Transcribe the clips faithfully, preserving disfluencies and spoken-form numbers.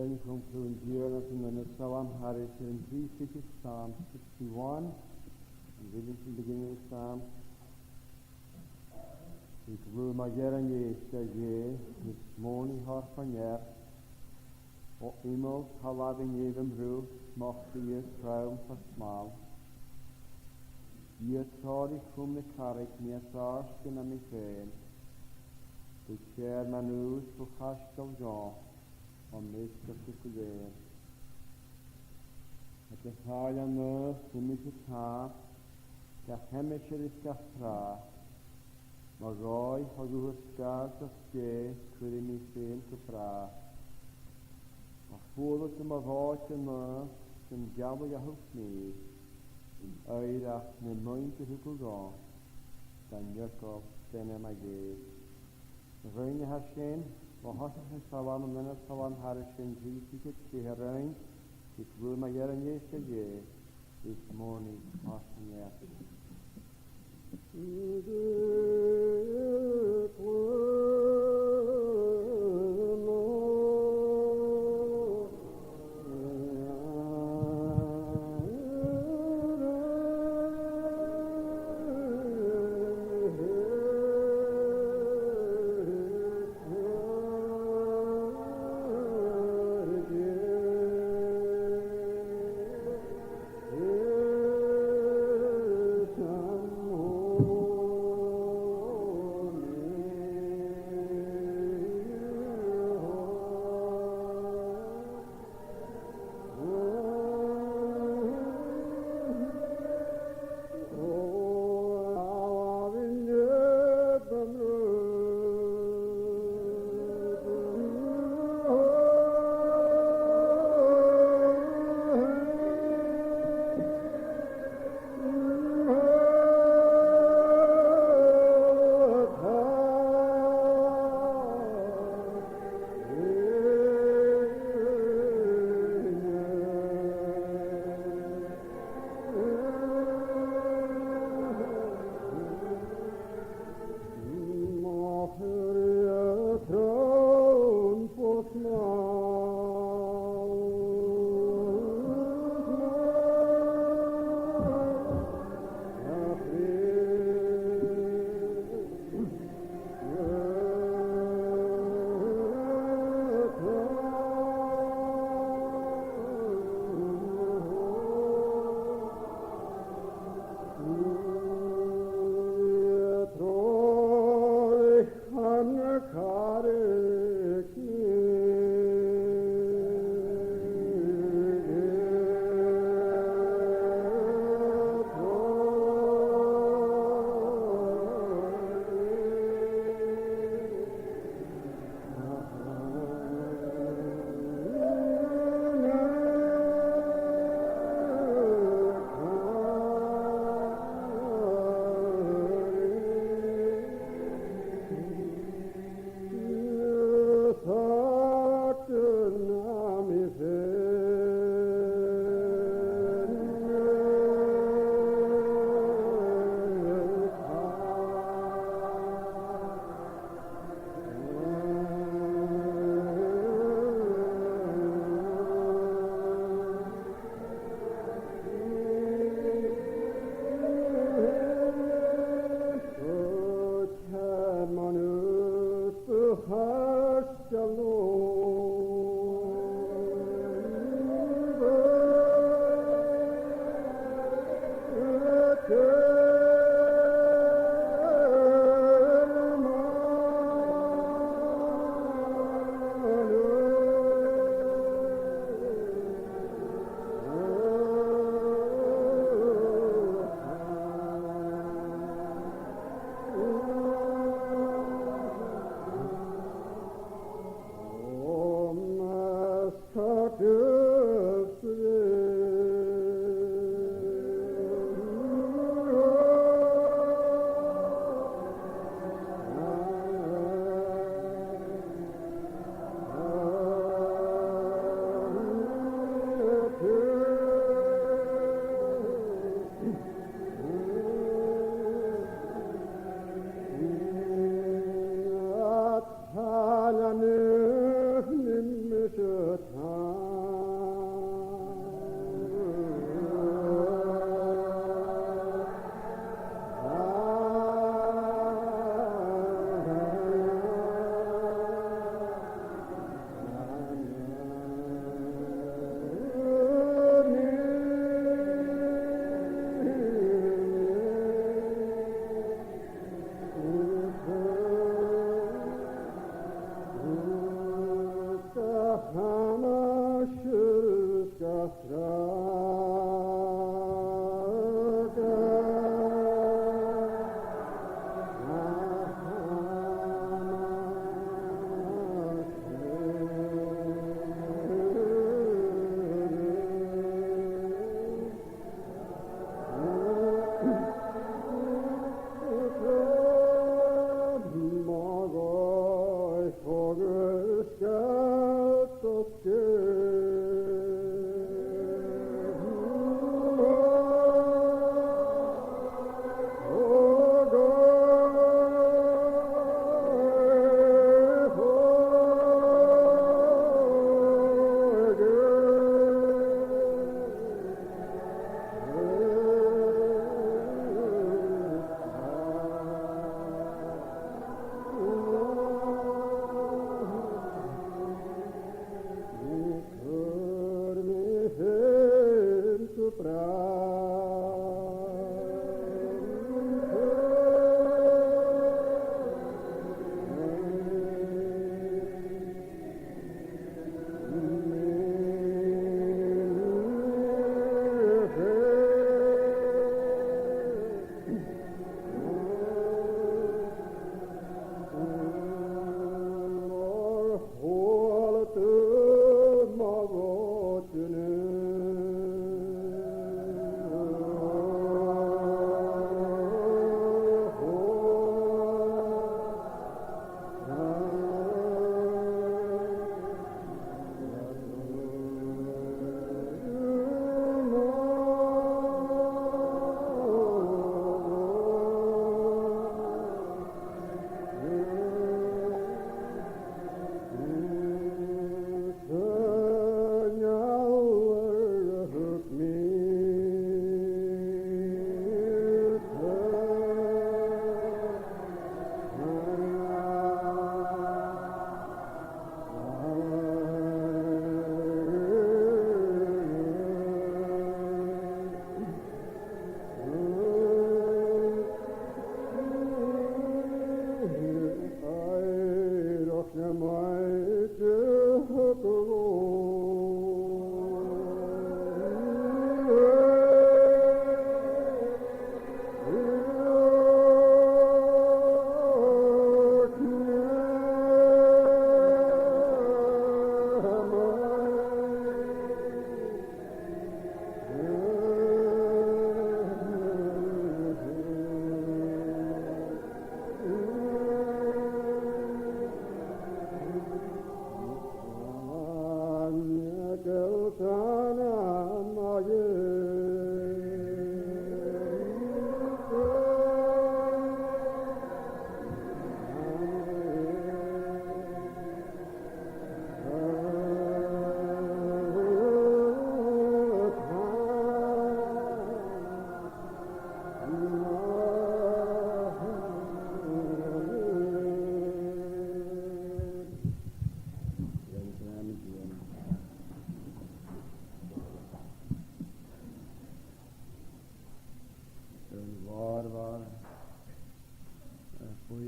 An cùm cliù an Tighearna anns an aon salm thairis air an trì fichead, Psalm sixty-one, and reading from the beginning of the Psalm. Is lùm a ghearan èiste, a Dhè, is mòrnaich thoir fon ear. O iomall, talla bhith nèamh am brù, 's moch do dh'iarr trom fo smal. Dhia treòraich chum na carraig, mi as àirde na mi fhèin. Thug fear man ùir gu chaisteal dhomh, o measgachadh gu lèir. Aig a' chàil an aois, 's mise tàmh, gach aimsir is gach tràth. Mo dhòigh, o dh'uair sgàil 's os dèidh, cuiridh mi fhèin gu bràth. Mo chualadh 's mo bhòid an aois, gun gealladh a thug mi, oighreachd na muing a thug thu dhomh, dhan eagal d' ainm, a Dhè. A-rithist, tha sin, bho thoiseach na salm, an aon salm thairis air an trì fichead, 's e a-rithist, is lùm a ghearan èiste, a Dhè, is mòrnaich thoir fon ear.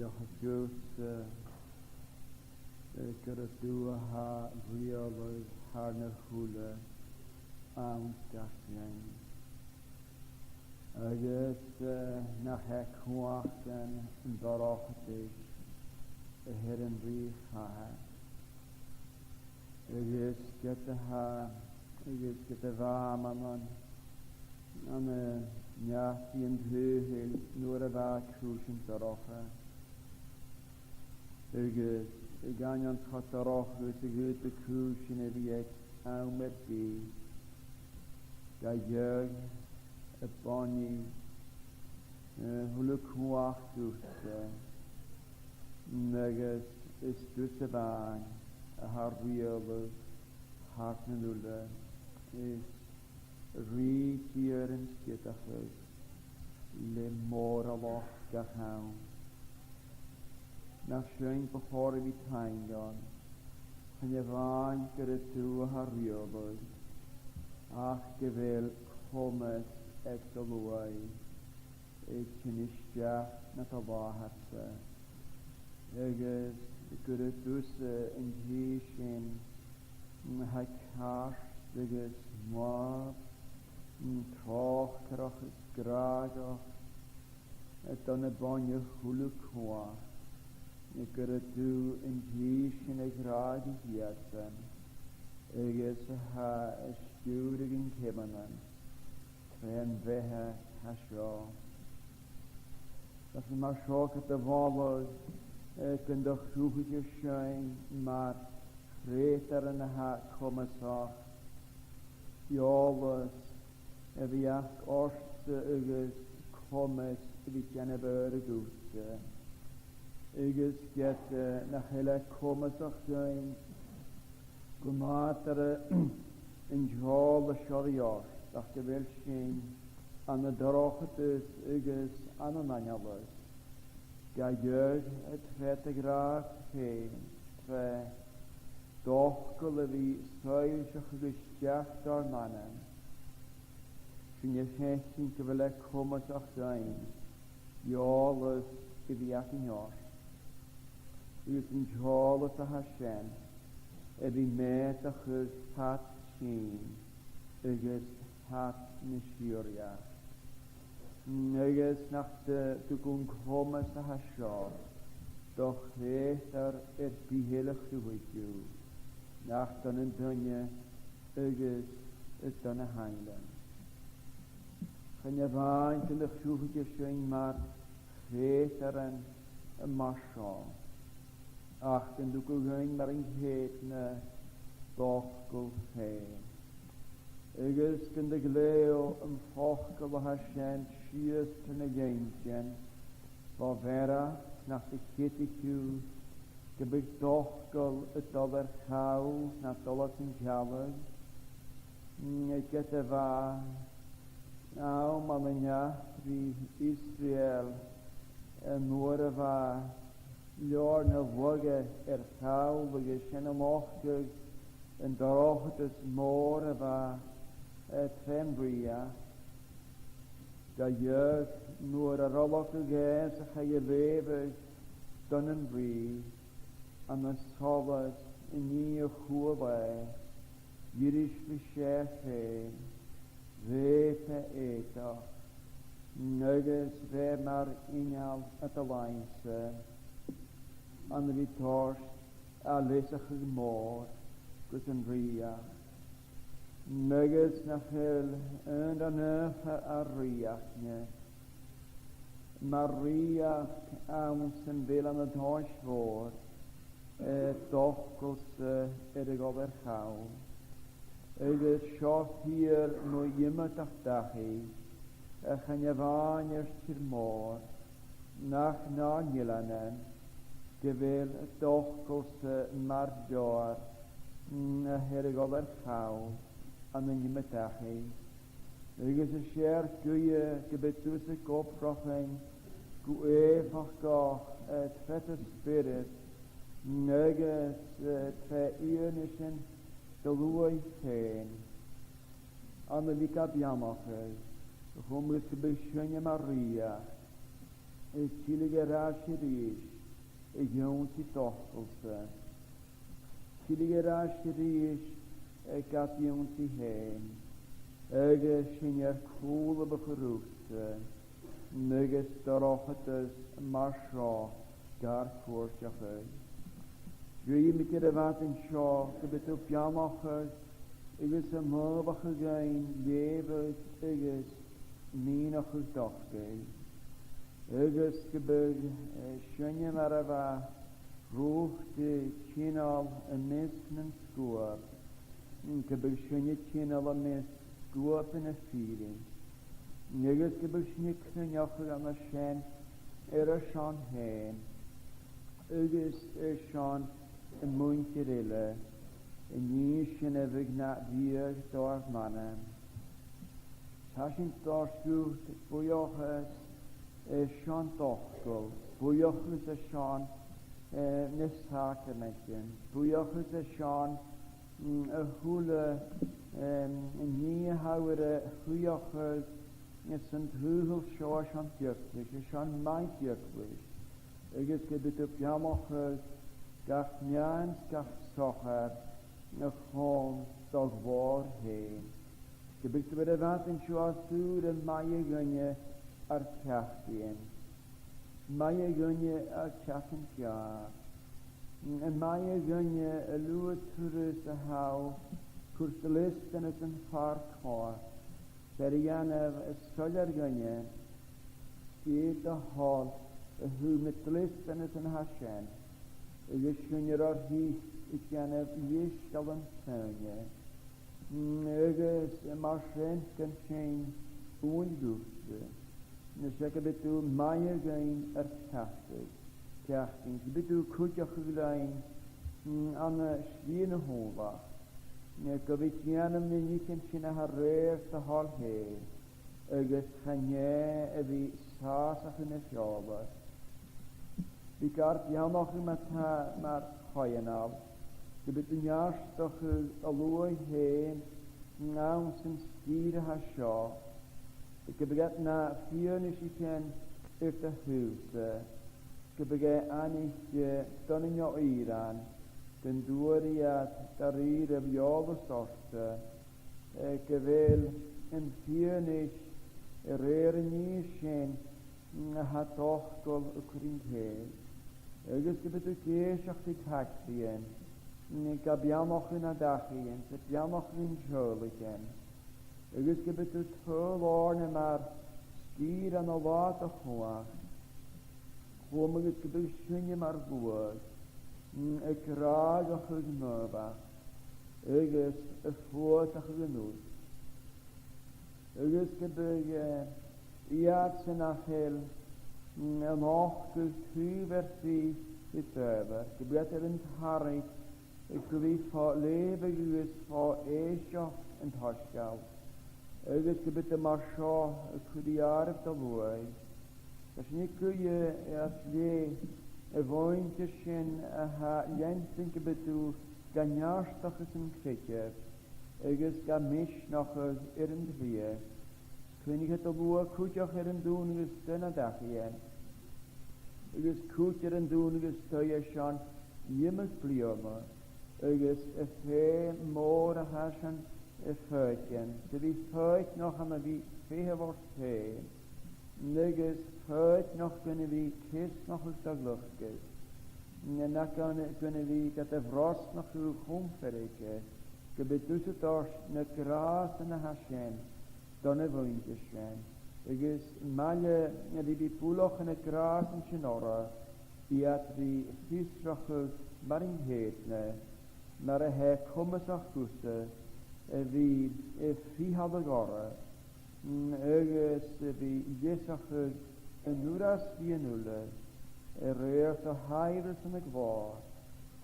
Ach a' gabhail, eh, gur tu a tha riaghladh thar na h-uile ann gach linn. Agus, eh, nach e cumhachdan an dorchadais a th' air an rìgh-chathair. Agus ged a tha, agus ged a bha amannan ann an eachdraidh an t-saoghail nuair a bha cùisean dorcha. Agus aig amannan cho dorcha 's a ghabhadh na cùisean a bhith aig àm air bith, ged a dh'fhàg a' bhuineadh, eh, a h-uile cumhachd dhutsa, agus is tusa a-mhàin a tha riaghladh thar nan uile, is Rìgh an Tighearna Sgitheanach le mòralachd gach àm. Nach sinn bu chòir a bhith taingeil, chan e a-mhàin gur tu a tha riaghladh, ach gu bheil comas aig do shluagh a' tighinn a-steach nad làthair-sa, agus gur tusa an tì sin a tha ceart agus math, tròcaireach is gràdhach, don a' bhuineadh a h-uile cumhachd, gur tu an tì sin a ghràdhaich iadsan, agus a tha a' stiùireadh an ceumannan tron bheatha a tha seo. Tha sinn mar seo gad mholadh, eh, gun do chruthaich thu sinn mar chreutairean a tha comasach eòlas a bhith aig ortsa agus comas a bhith a' dèanamh adhradh dhutsa. Agus ged, eh, nach eil e comasach dhuinn gu nàdarra an t-eòlas seo a bhith ort, ach gu bheil sinn ann an dorchadas agus ann an aineolas, ged a dh'fhaodadh e, tro do ghràdh fhèin, tro d' fhacal a bhith soillseachadh a-steach dha ar n-anam, sinn a' faicinn gu bheil e comasach dhuinn eòlas a bhith againn ort, agus an t-eòlas a tha sin a bhith meudachadh fad sin agus fad na sìorraidheachd. Agus nach do, do thug thu an comas a tha seo do chreutair air bith eile a chruthaich thu, ach do na daoine agus do na h-ainglean. Chan e a-mhàin gun do chruthaich thu sinn mar chreutairean mar seo, ach gun do thug thu dhuinn mar an ceudna d' fhacal fhèin. Agus gun do ghlèidh thu am facal a tha sin sìos tro na linntean, bho mhearachd nach do cheadaich thu gum biodh d' fhacal a' dol air chall no a' dol às an t-sealladh, ged a bha àm ann an eachdraidh Israel, eh, nuair a bha leabhar na lagha air chall agus sin a' nochdadh an dorchadas mòr a bha, eh, tron rìoghachd. Ged a dh'fhaodadh nuair a roladh e às a chaidh a leughadh don an rìgh, ann an solas an nì a chuala e, dh'iris ris e fhèin, bheir e aodach, agus bheir mar inneal a do làimhse, ann a bhith toirt à leasachadh mòr gus an rìoghachd. Agus nach eil aon naomhsa ar rìoghachd-ne, mar rìoghachd anns am bheil ann an tomhas mhòr, eh, d' fhacal-sa air a dhol air chall. Agus seo fìor mu iomadach dachaigh, eh, chan e a-mhàin air tìr-mòr, ach nar n-eileanan, gu bheil d' fhacal-sa mar leabhar, mm, a th' air a dhol air chall ann an iomadh dachaigh. Agus is e ar guidhe gum bi thusa ag obrachadh gu èifeachdach, eh, tro do Spiorad, agus, eh, tro fhianaisean do shluaigh fhèin, ann a bhith gad bheannachadh, a-chum 's gum bi sinne mar rìoghachd, Tilleadh air ais a-rithist a dh'ionnsaigh d' fhacail-sa. Tilleadh air ais a-rithist gad ionnsaigh fhèin, agus sinn air cùlaibh a chur riutsa, agus dorchadas mar seo gar cuairteachadh. Ruighimid air a' mhadainn seo gum bi thu a' beannachadh agus a' naomhachadh dhuinn leughadh agus mìneachadh d' fhacail, agus gum bi, eh, sinne mar a bha Rut a' tionndadh am measg nan sguab, gum bi sinne a' tionndadh am measg sguaban na fìrinn, agus gum bi sinne a' cruinneachadh an sin air ar son fhèin, agus air son muinntir eile, an nì sin a bhiodh na bhiadh do ar mana. Tha sinn a' toirt dhut buidheachas air son d' fhacail, buidheachas air son, eh, na sàcramaidean, buidheachas air son, mm, a h-uile, em, nì a tha thu air a shuidheachadh san t-saoghal seo air son d' eaglais, air son math d' eaglais, agus gum bi thu a' beannachadh gach neans, gach sochair, a chum do ghlòir fhèin. Gum bi thu air a' mhadainn seo a' stiùireadh maille dhuinne ar peacaidhean, maille dhuinne ar peacaidhean-deàrr, maille dhuinne a liuthad turas a tha thu a' cur dleastanas am far comhair, air a dhèanamh soilleir dhuinne, ged a thoil a thaobh na dleastanas a tha sin, agus sinn air ar thigh a' dèanamh leisgeul an t-Tighearna. Mm, agus mar sin gun sinn ùine dhutsa, 's e gum bi thu maille dhuinn ar peacaidh, peacaidhean, gum bi thu a' cuideachadh leinn, mm, ann an slighe na h-ùmhlachd, eh, gu bhith a' dèanamh na nithean sin a tha rèir do thoil fhèin, agus chan e a bhith sàsachadh na feòla. Bi gar beannachadh ma-thà mar choitheanal, gum bi thu a' neartachadh an t-sluaigh fhèin anns an sgìre a tha seo, gum bi iad na fianaisean air do thaobh-sa, gum bi e aithnichte, eh, do na neo-aoirean, gun d' fhuair iad da-rìribh eòlas ortsa, eh, gu bheil am fianais a rèir an nì sin, mm, a tha d' fhacal a' cur an cèill. Agus gum bi thu ag èisteachd ri peacaidhean, mm, gam beannachadh nan dachaighean, 's a' beannachadh nan teaghlaichean. Agus gum bi thu a' toirt oirnn mar sgìre ann an latha do chumhachd, chum agus gum bi sinne mar shluagh, mm, a' gràdhachadh naomhachd agus a' fuathachadh an uilc. Agus gum bi, eh, iadsan nach eil, mm, a' nochdadh taobh air bith ri d' adhbhar, gum bi iad air an tarraing gu bhith fo leughadh agus fo èisteachd an t-soisgeil, agus gum bi iad mar seo a' cur ri àireamh do shluaigh. Tha sinn a' guidhe às leth a' mhòintich sin a tha leantainn, gum bi thu gan neartachadh san creideamh agus gam misneachadh air an t-slighe. Cuimhnich air do shluagh cuideachd air an dùnadh a-staigh nan dachaighean, agus cuideachd air an dùnadh a-staigh airson iomadh bliadhna, agus am feum mòr a tha sin a' faicinn, gu bhith foighidneach ann a bhith feitheamh ort fhèin, agus foighidneach gun a bhith ceasnachadh do ghliocas, na, na gun, gun a bhith gad bhrosnachadh chum feirge, gum bi thusa a' toirt na gràsan a tha sin do na mòintich sin, agus maille ri bhith buileach na gràsan sin orra, iad ri fiosrachadh mar an ceudna, mar a tha e comasach dhutsa a bhith, eh, a' fithealadh orra, mm, agus a bhith a' leasachadh an uireasbhaidh uile, a rèir do shaidhbhreas ann an glòir,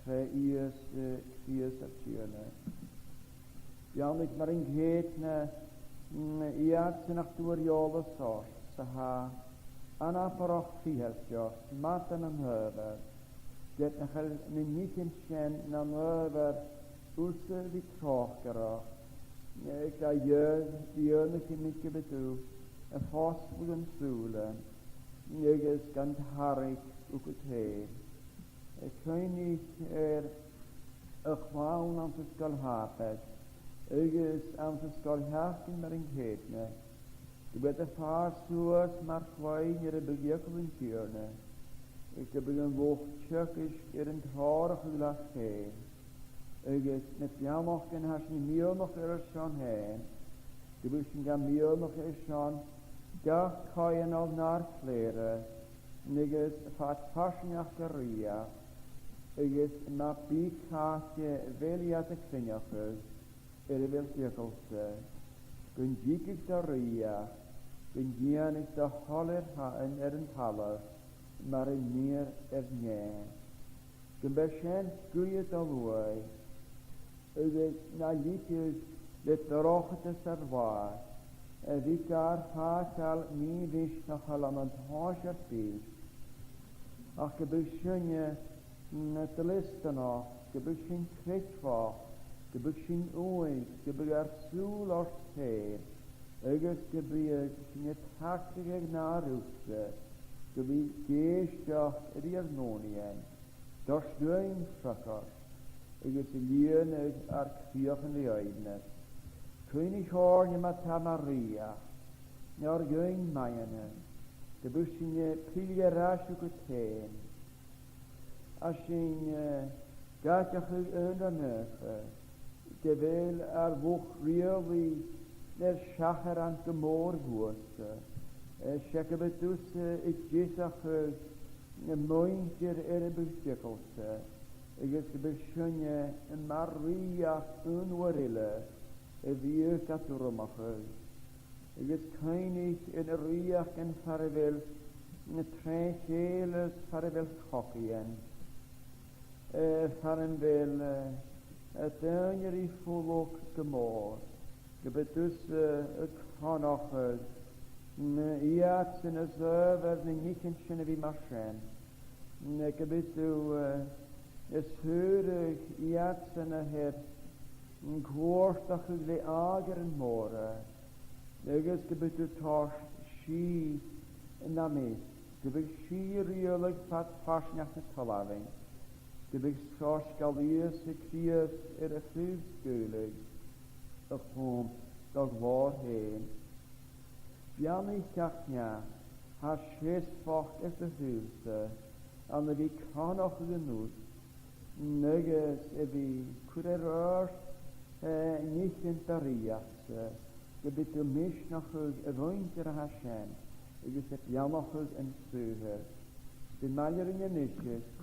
tro Ìosa Crìosd ar Tighearna. Beannaich mar an ceudna, mm, iadsan nach d' fhuair eòlas ort, 's a tha anabarrach fitheilteach, mada nan adhbhar, ged nach eil na nithean sin nan adhbhar thusa a bhith tròcaireach, eh, ga dhèanamh, dhèanamh gum bi thu a' fosgladh an sùilean, agus gun tarraing thugad fhèin. Cuimhnich air a' chlann anns an Sgoil Shàbaid agus anns an sgoil sheachdain mar an ceudna, gum biodh iad a' fàs suas mar chloinn air am biodh eagal an Tighearna, agus gum biodh an luchd-teagaisg air an treòrachadh leat fhèin, agus na beannachdan a tha sinn a' miannachadh airson fhèin, gum biodh sinn ga miannachadh airson gach coitheanal nar clèir, agus fad farsaingeachd do rìoghachd, agus ma bhiodh càite a bheil iad a' cruinneachadh air a bheil eagalta, gun tigeadh do rìoghachd, gun dèanadh do thoil air tha-, air an talamh mar a nì air nèamh. Gum bi sin guidhe do luaidh, agus na leigidh le dorchadas ar là, a bhith gar fàgail mì-mhisneachail ann an tomhas ar bith, ach gum biodh sinne, mm, dleastanach, gum biodh sinn creidmheach, gum biodh sinn ùmhail, gum biodh ar sùil ort fhèin, agus gum biodh sinne a' tagradh gu nàire riutsa, gum biodh ag èisteachd ri ar n-ùrnaighean, toirt dhuinn freagairt, agus a' lìonadh ar cridheachan ri aoibhneas. Cuimhnich oirnn ma-thà mar rìoghachd, nar dhuinn maitheannan, gum biodh sinne a' pilleadh air ais thugad fhèin, a' sinn, eh, ag aideachadh aon ro naofa, gu bheil ar luchd-riaghlaidh air seacharan gu mòr bhuatsa, eh, 's e gum bi thusa a' deasachadh muinntir air am biodh eagalta, agus gum bi sinne mar rìoghachd aon uair eile a bhiodh gad urramachadh. Agus cuimhnich air na rìoghachdan far a bheil na treun-chèile, far a bheil cogaidhean, eh, far a bheil, eh, eh, daoine ri fulang gu mòr, gum bi thusa, eh, a' cronachadh, mm, iadsan as adhbhar nan nithean sin a bhith mar sin, mm, gum bi thu, eh, a' saoradh iadsan a tha air an cuartachadh le àmhghairean mòra, agus gum bi thu a' toirt sìth nam measg, gum bi sìth a' riaghladh fad farsaingeachd na talmhainn, gum bi soisgeul Ìosa Crìosd air a chraobh-sgaoileadh a chum do ghlòir fhèin. Beannaich gach neach a tha seasmhach air do thaobh-sa, ann a bhith a' cronachadh an uilc, agus a bhith a' cur air adhart, eh, nithean do rìoghachd-sa, gum bi thu a' misneachadh a' mhuinntir a tha sin, agus a' beannachadh an saothair. Bi maille rinn a-nis,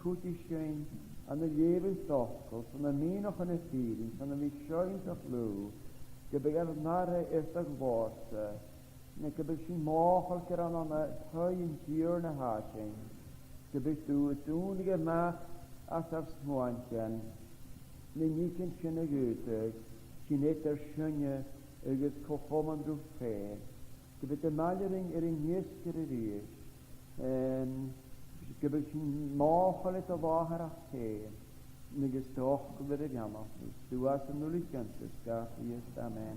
cuidich sinn ann an leughadh d' fhacail, 's ann a' mìneachadh na fìrinn, 's ann a bhith a' seinn do chliù, gum bi ar n-aire air do ghlòir-sa, gum bi sinn mothachail gur ann ann an taigh an Tighearna a tha sinn, gum bi thu a' dùnadh a-mach às ar smuaintean na nithean sin a dh'fhaodadh tighinn eadar sinne agus co-chomann riut fhèin. Gum bi thu maille rinn air an fheasgar a-rithist, em, gum bi sinn mothachail air do làthaireachd fhèin, agus d' fhacal air a bheannachadh. Suas an uile chionta, sgàth Chrìosd. Amen.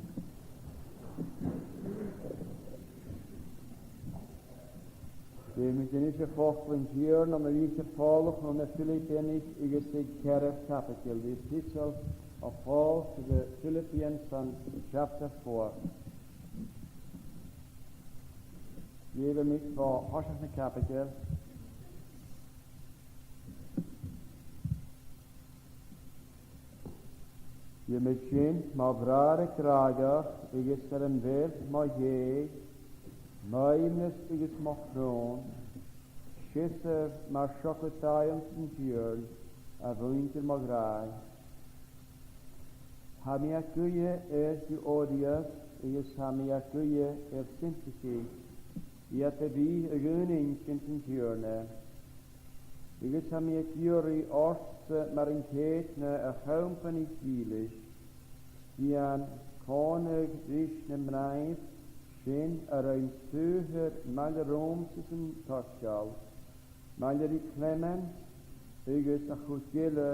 Leughaidh mi a-nis a' fhacal an Tighearna ann an litir Phòil chun na Filipianaich agus an ceathramh caibideil, the epistle of Paul to the Philippians and chapter four. Leughaidh mi bho thoiseach na caibideil. Gheibh mi sin, mo bhràthair gràdhach, agus air am bheil mo dhèidh, m' aoibhneas agus mo chrùn, seasaibh mar seo gu dàimhean san Tighearna, a mhuinntir mo ghràidh. Tha mi a' guidhe air Euodias agus tha mi a' guidhe air Sintiche, iad a bhith a dh'aon-inntinn san Tighearna. Agus tha mi ag iarraidh ortsa mar an ceudna, a chompanaich dhìleas, dèan còmhnadh ris na mnathan sin a rinn saothair maille riumsa san t-soisgeul, maille ri Clement agus a' chuid eile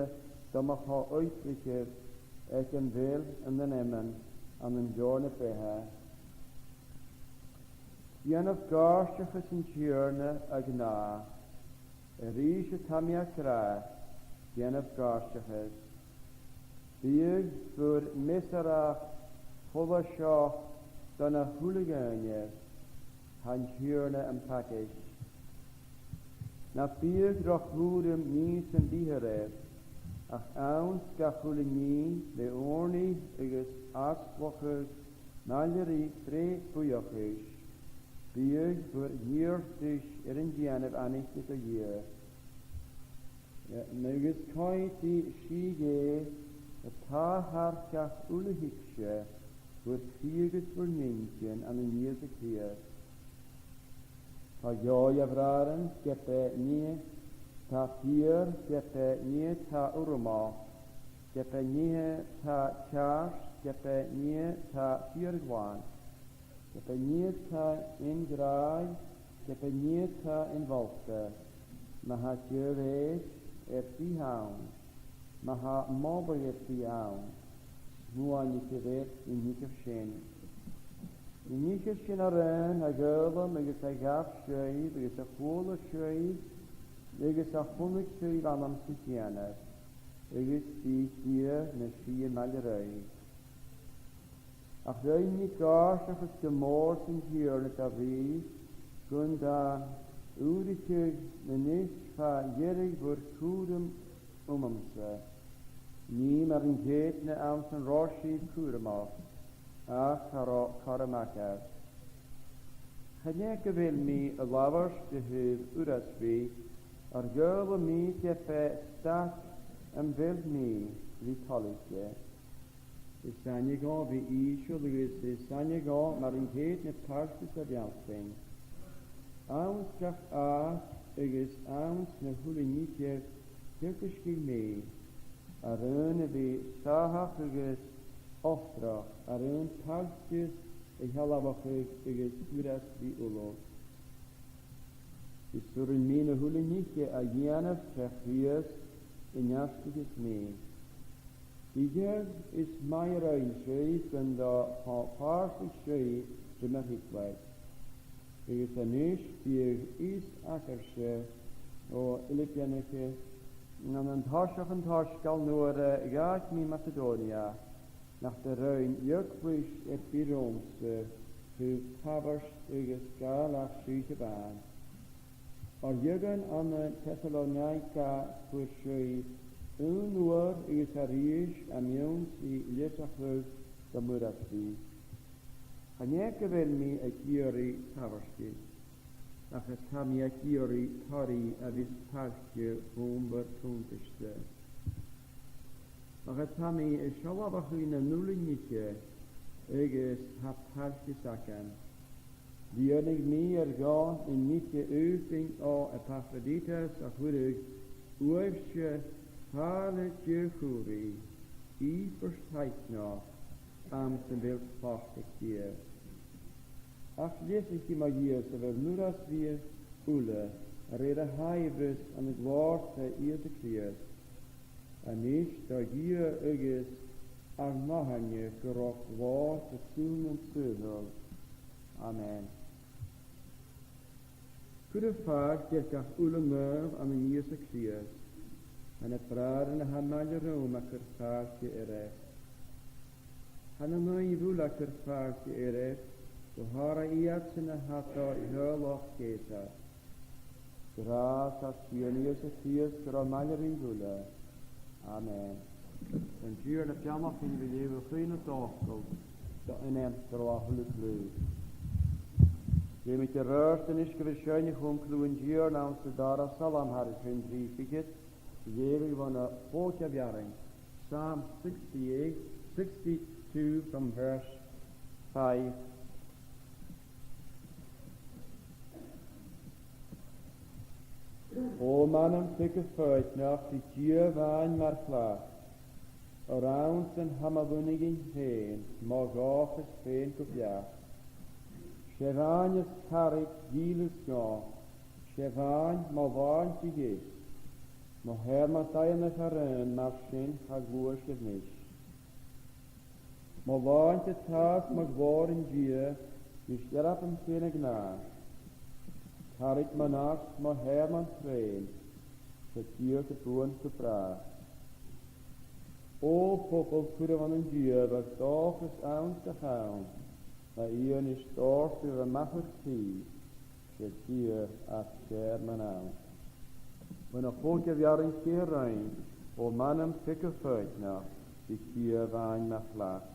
de mo cho-obraichean aig a bheil ann an Eman ann an Leabhar na Beatha. Dèanaibh gàirdeachas an Tighearna a ghnàth. A-rithist tha mi ag ràdh, dèanaibh gàirdeachas. Biodh bhur measarrachd follaiseach dhan a h-uile duine, tha an Tighearna am pacairt. Na biodh ro chùram nì sam bith oirbh, ach anns gach uile nì le ùrnaigh agus asluchadh maille ri breith buidheachais, biodh bhur n-iarrtais air an dèanamh aithnichte do Dhia. Agus coimheadaidh sìth Dhè, a tha thar gach uile thuigse, bhur cridhe agus bhur n-inntinn ann an Ìosa Crìosd. Tha dòigh, a bhràithrean, ge b' e nì a tha fìor, ge b' e nì a tha urramach, ge b' e nì a tha ceart, ge b' e nì a tha fìorghlan, ge b' e nì a tha ingràidh, ge b' e nì a tha inmholta, ma tha deagh-gheur air bith ann, ma tha moladh air bith ann, smaoinichibh air na nithean sin. Na nithean sin a rinn a dh'fhoghlaim agus a ghabh sibh agus a chuala sibh agus a chunnaic sibh annamsa a' dèanamh, agus bidh Dia na sìthe maille ribh. Ach rinn mi gàirdeachas gu mòr san Tighearna do bhrìgh gun do dh'ùraicheadh a-nis fa dheireadh bhur cùram umamsa, nì mar an ceudna anns an robh sibh cùramach, ach cha robh cothrom agaibh. Chan e gu bheil mi a' labhairt a thaobh uireasbhaidh, oir dh'fhoghlaim mi ge b' e stad am bheil mi ri toilichte. Is aithne dhomh a bhith ìosal agus is aithne dhomh mar an ceudna pailt sa bheachdan. Anns gach àite agus anns na h-uile nithean theagaisgidh mi, a rùn a bhith sàthach agus obrach, a rùn pailteas a shealbhachadh agus uireasbhaidh ullachadh. Is urrainn mi na h-uile nithean a dhèanamh tro Chrìosd a neartaicheas mi. Dìreach is math a rinn sibh gun do phàrtaich sibh ri mo thiotal. Agus a-nis bidh fhios agaibhse, o Fhilipianacha, ann an toiseach an t-soisgeil nuair a dh'fhàg mi Macedònia, nach do rinn eaglais air bith riumsa thaobh tabhairt agus gabhail ach sibhse a-mhàin. Oir dh'fhaodadh ann an Tesalonaica gu bheil sibh aon uair agus a-rithist am measg leasachadh do m' uireasbhaidh. Chan e gu bheil mi ag iarraidh tabhartaich, ach tha mi ag iarraidh toraidh a bhios pailte bhon bhur cunntais-sa. Ach tha mi a' sealbhachadh nan uile nithean agus tha pailteas agam. Lìonadh mi air dòigh an nithean ùbhlan o Epafroditas a chuireadh uaibhse fàileadh diadh-chùbhraidh, ìobairt thaitneach, anns am bheil tlachd aig Dia. Ach leasaich mo Dhia-sa bhur n-uireasbhaidh uile, a rèir a shaibhreis ann an glòir far Ìosa Crìosd. A-nis do Dhia agus ar n-Athair gu robh glòir gu saoghal nan saoghal. Amen. Cuiribh fàilte air gach uile naomh ann an Ìosa Crìosd. Tha na bràithrean a tha maille rium a' cur fàilte oirbh. Tha na naoimh uile a' cur fàilte oirbh, gu h-àraidh iadsan a tha do theaghlach Cèsair. Gràs ar Tighearna Ìosa Crìosd gu robh maille ribh uile. Amen. An Tighearna beannachd dhuinn a bhith a' leughadh an t-soisgeil do ainm gu robh a h-uile cliù. Dèanamaid air adhart a-nis gu bhith a' seinn a chum cliù an Tighearna anns an dara salm thar an trì fichead, a' leughadh bhon a' chòigeamh rann. Psalm sixty-eight, sixty-two from verse five. O m' anam, tuigidh foighidneachd ri Dia a-mhàin mar chladh, oir anns an t-sàmhchair fhèin mo dhòchas fhèin gu beachd. 'S e a-mhàin as carraig dhìleas dhomh, 's e a-mhàin mo shlàinte-gheas, mo shearmon daingneach a rèir mar sin cha ghluais air nis. Mo shlàinte-gheas, mo ghlòir, an Dia, Nis earbam fhèin a-ghnàth, carraig mo nàird, mo sheur, mon treun, 's e Dia gum buin gu bràth. O phobaill, cuiribh ann an Dia ur dòchas anns gach àm, ma dh'fhianais dòrtadh a-mach ur cridhe, 's e Dia as fheàrr mun àm. Bhon a' chòigeamh earrainn sia rinn, o m' anam, thig thu foighidneach, bidh Dia a-mhàin ma phlais.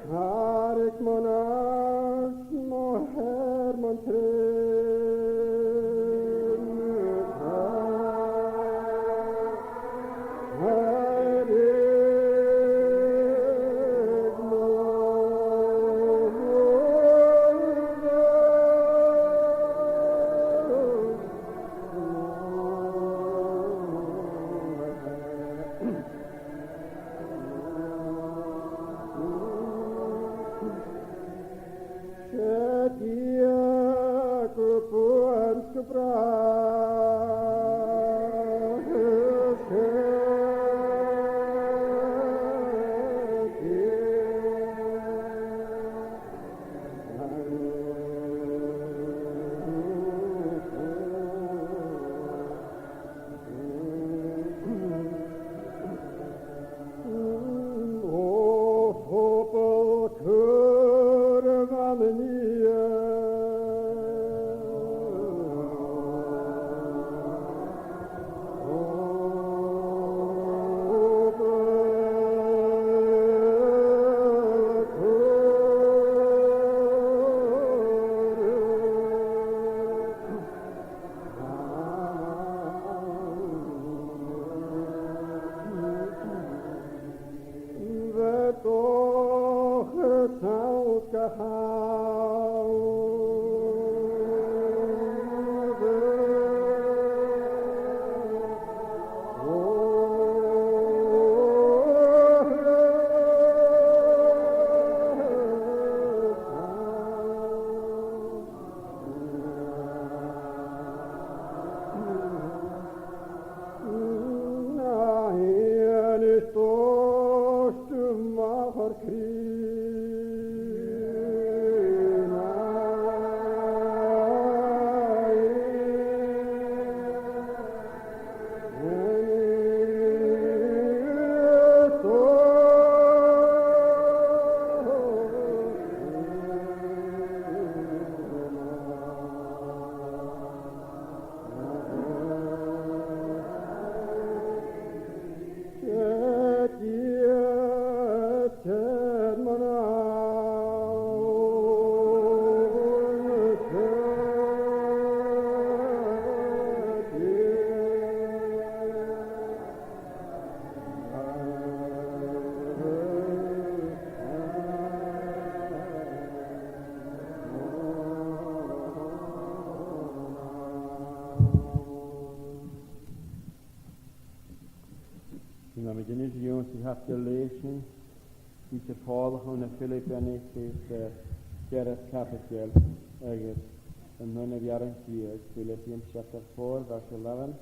Carraig mo nàird, mo Nam dèanamh dìon sa chaibideil leis sin, bidh sinn a' fàs ann an Filipianaich, eh, ceathramh caibideil agus an aon earrann deug, Philippians chapter four, verse eleven.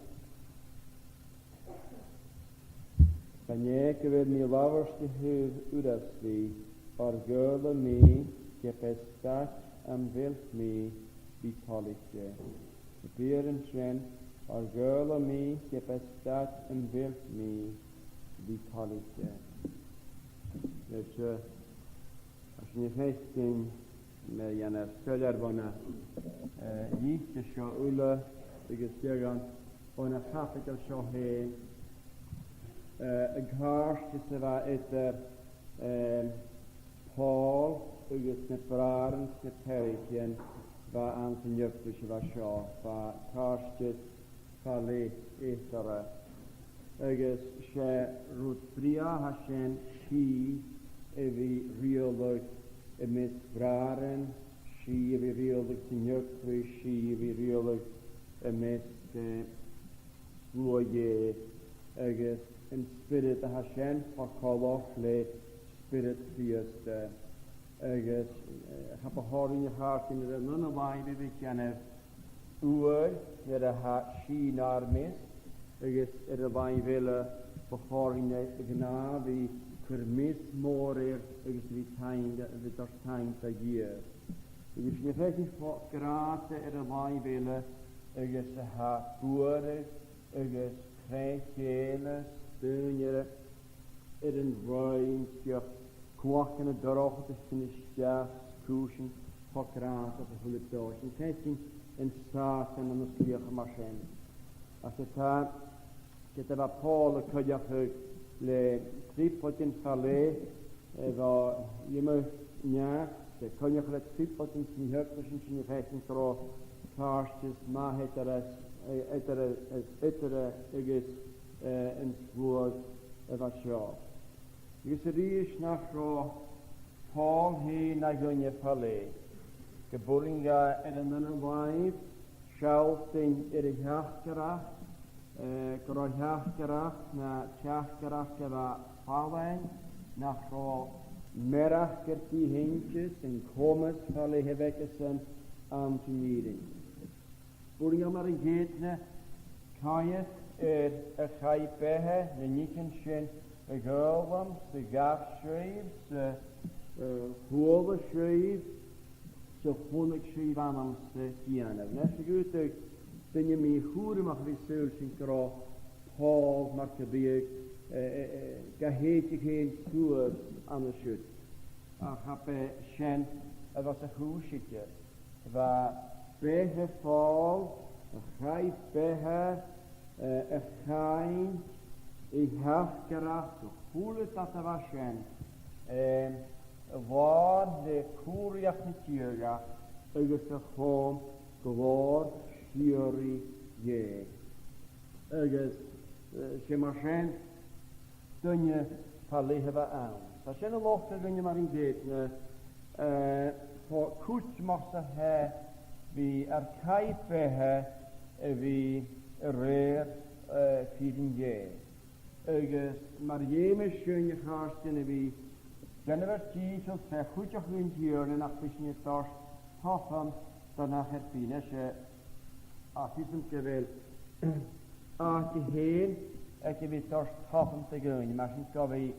Chan e gu bheil mi a' labhairt a thaobh uireasbhaidh, oir dh'fhoghlaim mi ge b' e staid am bheil mi bhith toilichte. Gu bhith air an sin, oir dh'fhoghlaim mi ge b' e staid am bheil mi bhith toilichte. Leis, eh, tha sinn a' faicinn, mar a dhèanamh soilleir bhon a, eh, liosta seo uile agus deagh bhon a' chaibideil seo fhèin, eh, an càirdeas a bha eadar, eh, Pòl agus na bràithrean 's na peathraichean a bha anns an eaglais a bha seo, bha càirdeas fa leth eatarra. Agus 's e rud brèagha a tha sin, sìth a bhith a' riaghladh am measg bhràithrean, sìth a bhith a' riaghladh san eaglais, sìth a bhith a' riaghladh am measg, eh, sluagh Dhè, agus an spiorad a tha sin fo chomhair le spiorad Chrìosda. Agus, eh, cha bu chòir dhuinn, a chàirdean, air an aon làimh a bhith a' dèanamh uair nuair a tha sìth nar measg, agus air an làimh eile bu chòir dhuinn a ghnàth a bhith a' cur meas mòr air agus a bhith taing, a bhith a' toirt taing do Dhia. Agus sinn a' faicinn fo-, gràdh air an làimh eile, agus a tha buaireadh agus creic-èineas, daoine air, air an roinn, dìreach cumhachdan an dorchadais a' tighinn a-steach, cùisean fo ghràdh a h-uile dòigh. Sinn a' faicinn an Sàtan ann an sligheachan mar sin. Ach ge-tà, ged a bha Pòl a' coinneachadh le trioblaidean fa leth, eh, bho iomadh neach, 's e coinneachadh le trioblaidean san eaglais, sinn a' faicinn gun robh càirdeas math eadar, eh, eadar, eh, eadar, eh, agus, eh, an sluagh a bha seo. Agus a-rithist, nach robh Pòl fhèin na dhuine fa leth, gum b' urrainn dha air an aon làimh sealltainn air a theachdaireachd, eh, gun robh a theachdaireachd na teachdaireachd a bha fallain, nach robh mearachd air dìth innte, 's an comas fa leth a bh' aigesan anns an fhìrinn. B' urrainn dhomh mar an ceudna coimhead air a chaidh beatha na nithean sin a dh'fhoghlaim 's a ghabh sibh 's a, eh, chuala sibh 's a chunnaic sibh annamsa dèanamh. Leis gun robh duine mì-chùramach a bhith a' saoilsinn gun robh Pòl mar gum biodh, eh, eh, eh, ga shèideadh fhèin suas an siud. Ach cha b' e sin a bha sa chùis aige. Bha beatha Phòil, a chaidh beatha, eh, a chainnt, a theachdaireachd, a h-uile dad a bha sin, eh, làn le cùbhraidheachd na diadhachd agus a chum glòir shìorraidh Dhè. Agus, eh, 's e mar sin duine fa leth a bha ann. Tha sin a' nochdadh dhuinne mar an ceudna, eh, cho cudromach 's a tha e bhith air caidh beatha a bhith a rèir, eh, fìrinn Dhè. Agus mar a dh'fheumas sinn, a chàirdean, a bhith a' dèanamh ar dìcheall tre chuideachadh an Tighearna, nach bi sinn a' toirt toban do neach air bith. Nise, tha fhios agam gu bheil àite fhèin aig a bhith a' toirt toban do dhaoine, mar sin 's gum bi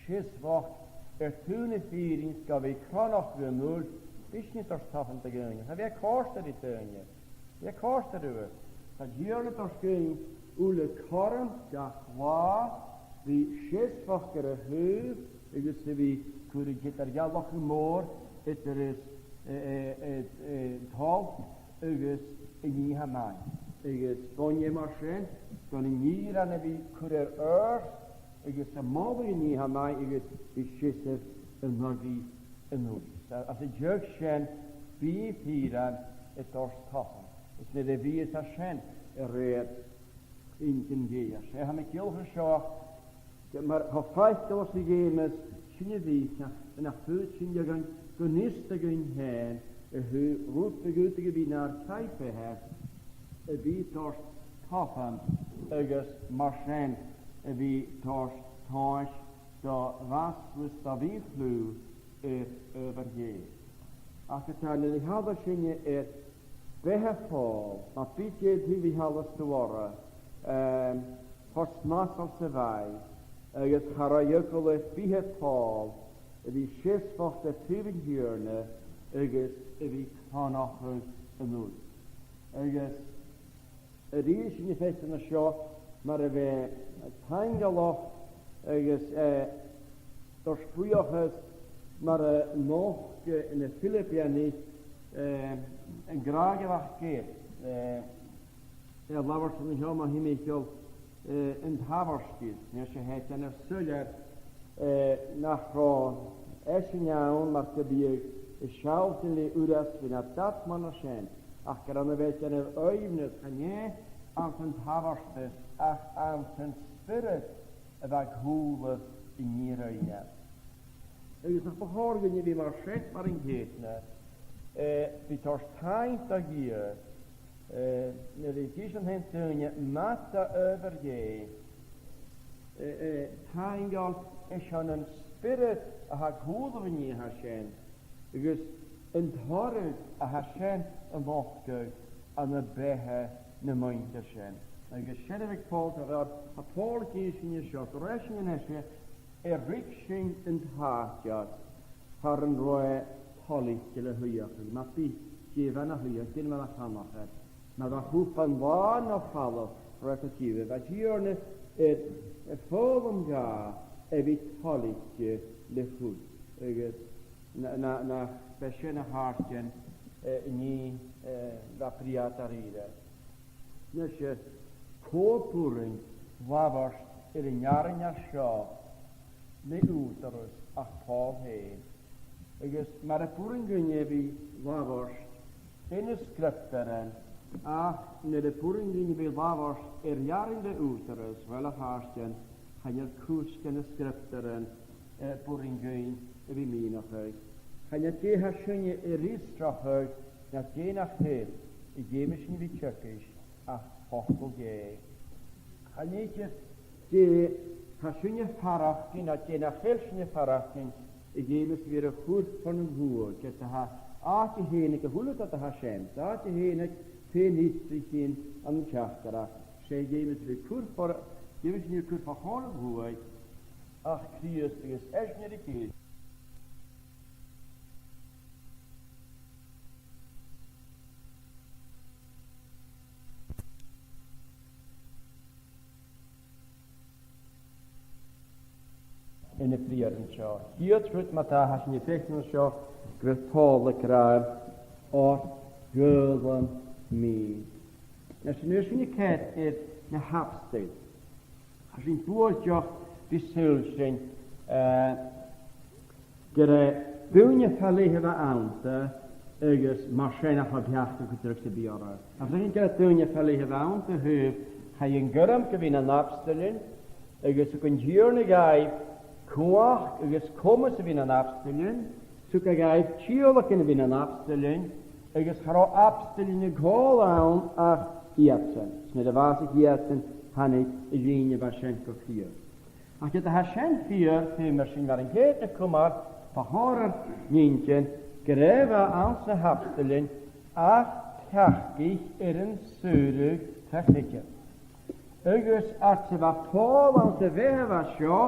seasmhachd air taobh na fìrinn, 's gum bi cronachadh a-null, bidh sinn a' toirt toban do dhaoine. Cha bhi e a' còrdadh ri daoine. Bidh e a' còrdadh riutha. Tha an Tighearna a' toirt dhuinn uile cothrom gach latha a bhith seasmhach air a thaobh agus a bhith a' cur an eadar-dhealachadh mòr eadar is, eh, eh, eh, eh, an t-olc agus an nì tha math. Agus bhon e mar sin, gun an fhìrinn a bhith a' cur air adhart agus a' moladh an nì tha math agus bidh seasamh an aghaidh a-nis. Às, às an dèidh sin, bidh fìrinn a' toirt toban. Is nuair a bhios e sin a rèir inntinn Dhè. 'S e, tha mi a' ciallachadh seo, gu mar cho faiceallach 's a dh'fheumas sinne a bhith, nach, nach faod sinn leagain gun fhios againn fhèin a thaobh rud a dh'fhaodadh a bhith nar caidh beatha, a bhith a' toirt toban agus mar sin a bhith toirt tomhas do mhaslas, do mhì-chliù air adhbhar Dhè. Ach a tha na h-eagal sin air beatha Phòil, ma bhitheadh tu a' faighinn eagal orra, em, cho snasail 's a bha e, agus cha robh eagal air beatha Phòil a bhith seasmhach do thaobh an Tighearna agus a bhith a' cleachdadh an uilc. Agus a-rithist, nì sinn fhaicinn an seo mar a bha e taingealachd agus, eh, a' toirt buidheachas mar a nochd, eh, ann am Filipianaich, eh, an gràdh a bh' aige, eh, air labhairt an seo mu thimcheall, eh, an tabhartais. Nise, tha e a' dèanamh soilleir eh, nach robh esan ann mar gum biodh a' sealltainn le uireasbhaidh no dad mar sin, ach gur ann a bha e a' dèanamh aoibhneas, chan e anns an tabhartas ach anns an spiorad a bha a' cùlaibh an Tighearna. Agus nach bu chòir dhuinne a bhith mar sin mar an ceudna, eh, bhith a' toirt taing do Dhia, eh, nuair a dh'innseas e do dhaoine math adhbhar Dhè, eh, eh, taingeil airson an spiorad a tha cùlaibh an nì a tha sin, agus an toradh a tha sin a' nochdadh ann am beatha na muinntir sin. Agus sin a bha Pòl, tha, tha Pòl ag innse seo, gu robh sinn a-nis air ruigsinn an t-àite far an robh e toilichte le shuidheachadh, ma bhitheadh e na shuidheachadh, dè mar a chanadh e. Ma bha e a' cur fon là no falamh, robh e a' dol a dh'iarraidh, bha e a' dèanamh air, air foghlam dha a bhith toilichte le chur. Agus na, na, na, b' e sin a tha e a' dèanamh, eh, an nì, eh, a bha brèagha dha-rìribh. Nise, cò b' urrainn labhairt air an earrainn a tha seo le ùghdarras ach Pòl fhèin? Agus mura b' urrainn dhuinne a bhith labhairt air na Sgriobtairean, ach mura b' urrainn dhuinne a bhith labhairt air earrainn le ùghdarras, uill, a chàirdean, chan eil cus de na Sgriobtairean, eh, b' urrainn dhuinn a bhith mìneachadh. Chan e dè tha sinne air fhiosrachadh, no dè nach eil, a dh'fheumas sinn a bhith teagasg ach facal Dhè. Chan e dè tha sinne a' faireachdainn, no dè nach eil sinne a' faireachdainn, a dh'fheumas a bhith air a chur fon t-sluagh, ged a tha àite fhèin aig a h-uile dad a tha sin, àite fhèin aig fèin-fhiosrachadh ann an teachdaireachd, 's e dh'fheumas a bhith a' cur fo, dh'fheumas sinn a bhith a' cur fo chomhair an t-sluaigh, ach Crìosd agus esan air a chèile. Anns a' bhriathran seo. A' chiad rud, ma-thà, tha sinn a' faicinn an seo gu bheil Pòl ag ràdh, "Oir dh'fhoghlaim mi." Nise, nuair a tha sinn a' coimhead air na h-abstoil, tha sinn buailteach ri saoilsinn, eh, gur e daoine fa leth a bha annta, agus mar sin cha robh peacadh gu tric sam bith orra. Tha sinn a' faicinn gur e daoine fa leth a bha annta, a thaobh, chaidh an gairm gu bhith nan abstoil, agus thug an Tighearna dhaibh cumhachd agus comas a bhith nan abstoil, thug e dhaibh tìodhlacan a bhith nan abstoil, agus cha robh abstoil a' call ann ach iadsan. 'S nuair a bhàsaich iadsan, thàinig an linn a bha sin gu fìor. Ach ged a tha sin fìor, feumaidh sinn mar an ceudna cumail fa chomhair ar n-inntinn gur e a bha anns na h-abstoil ach peacaich air an saoradh tro chreideamh. Agus às dèidh a bha Pòl anns a' bheatha a bha seo,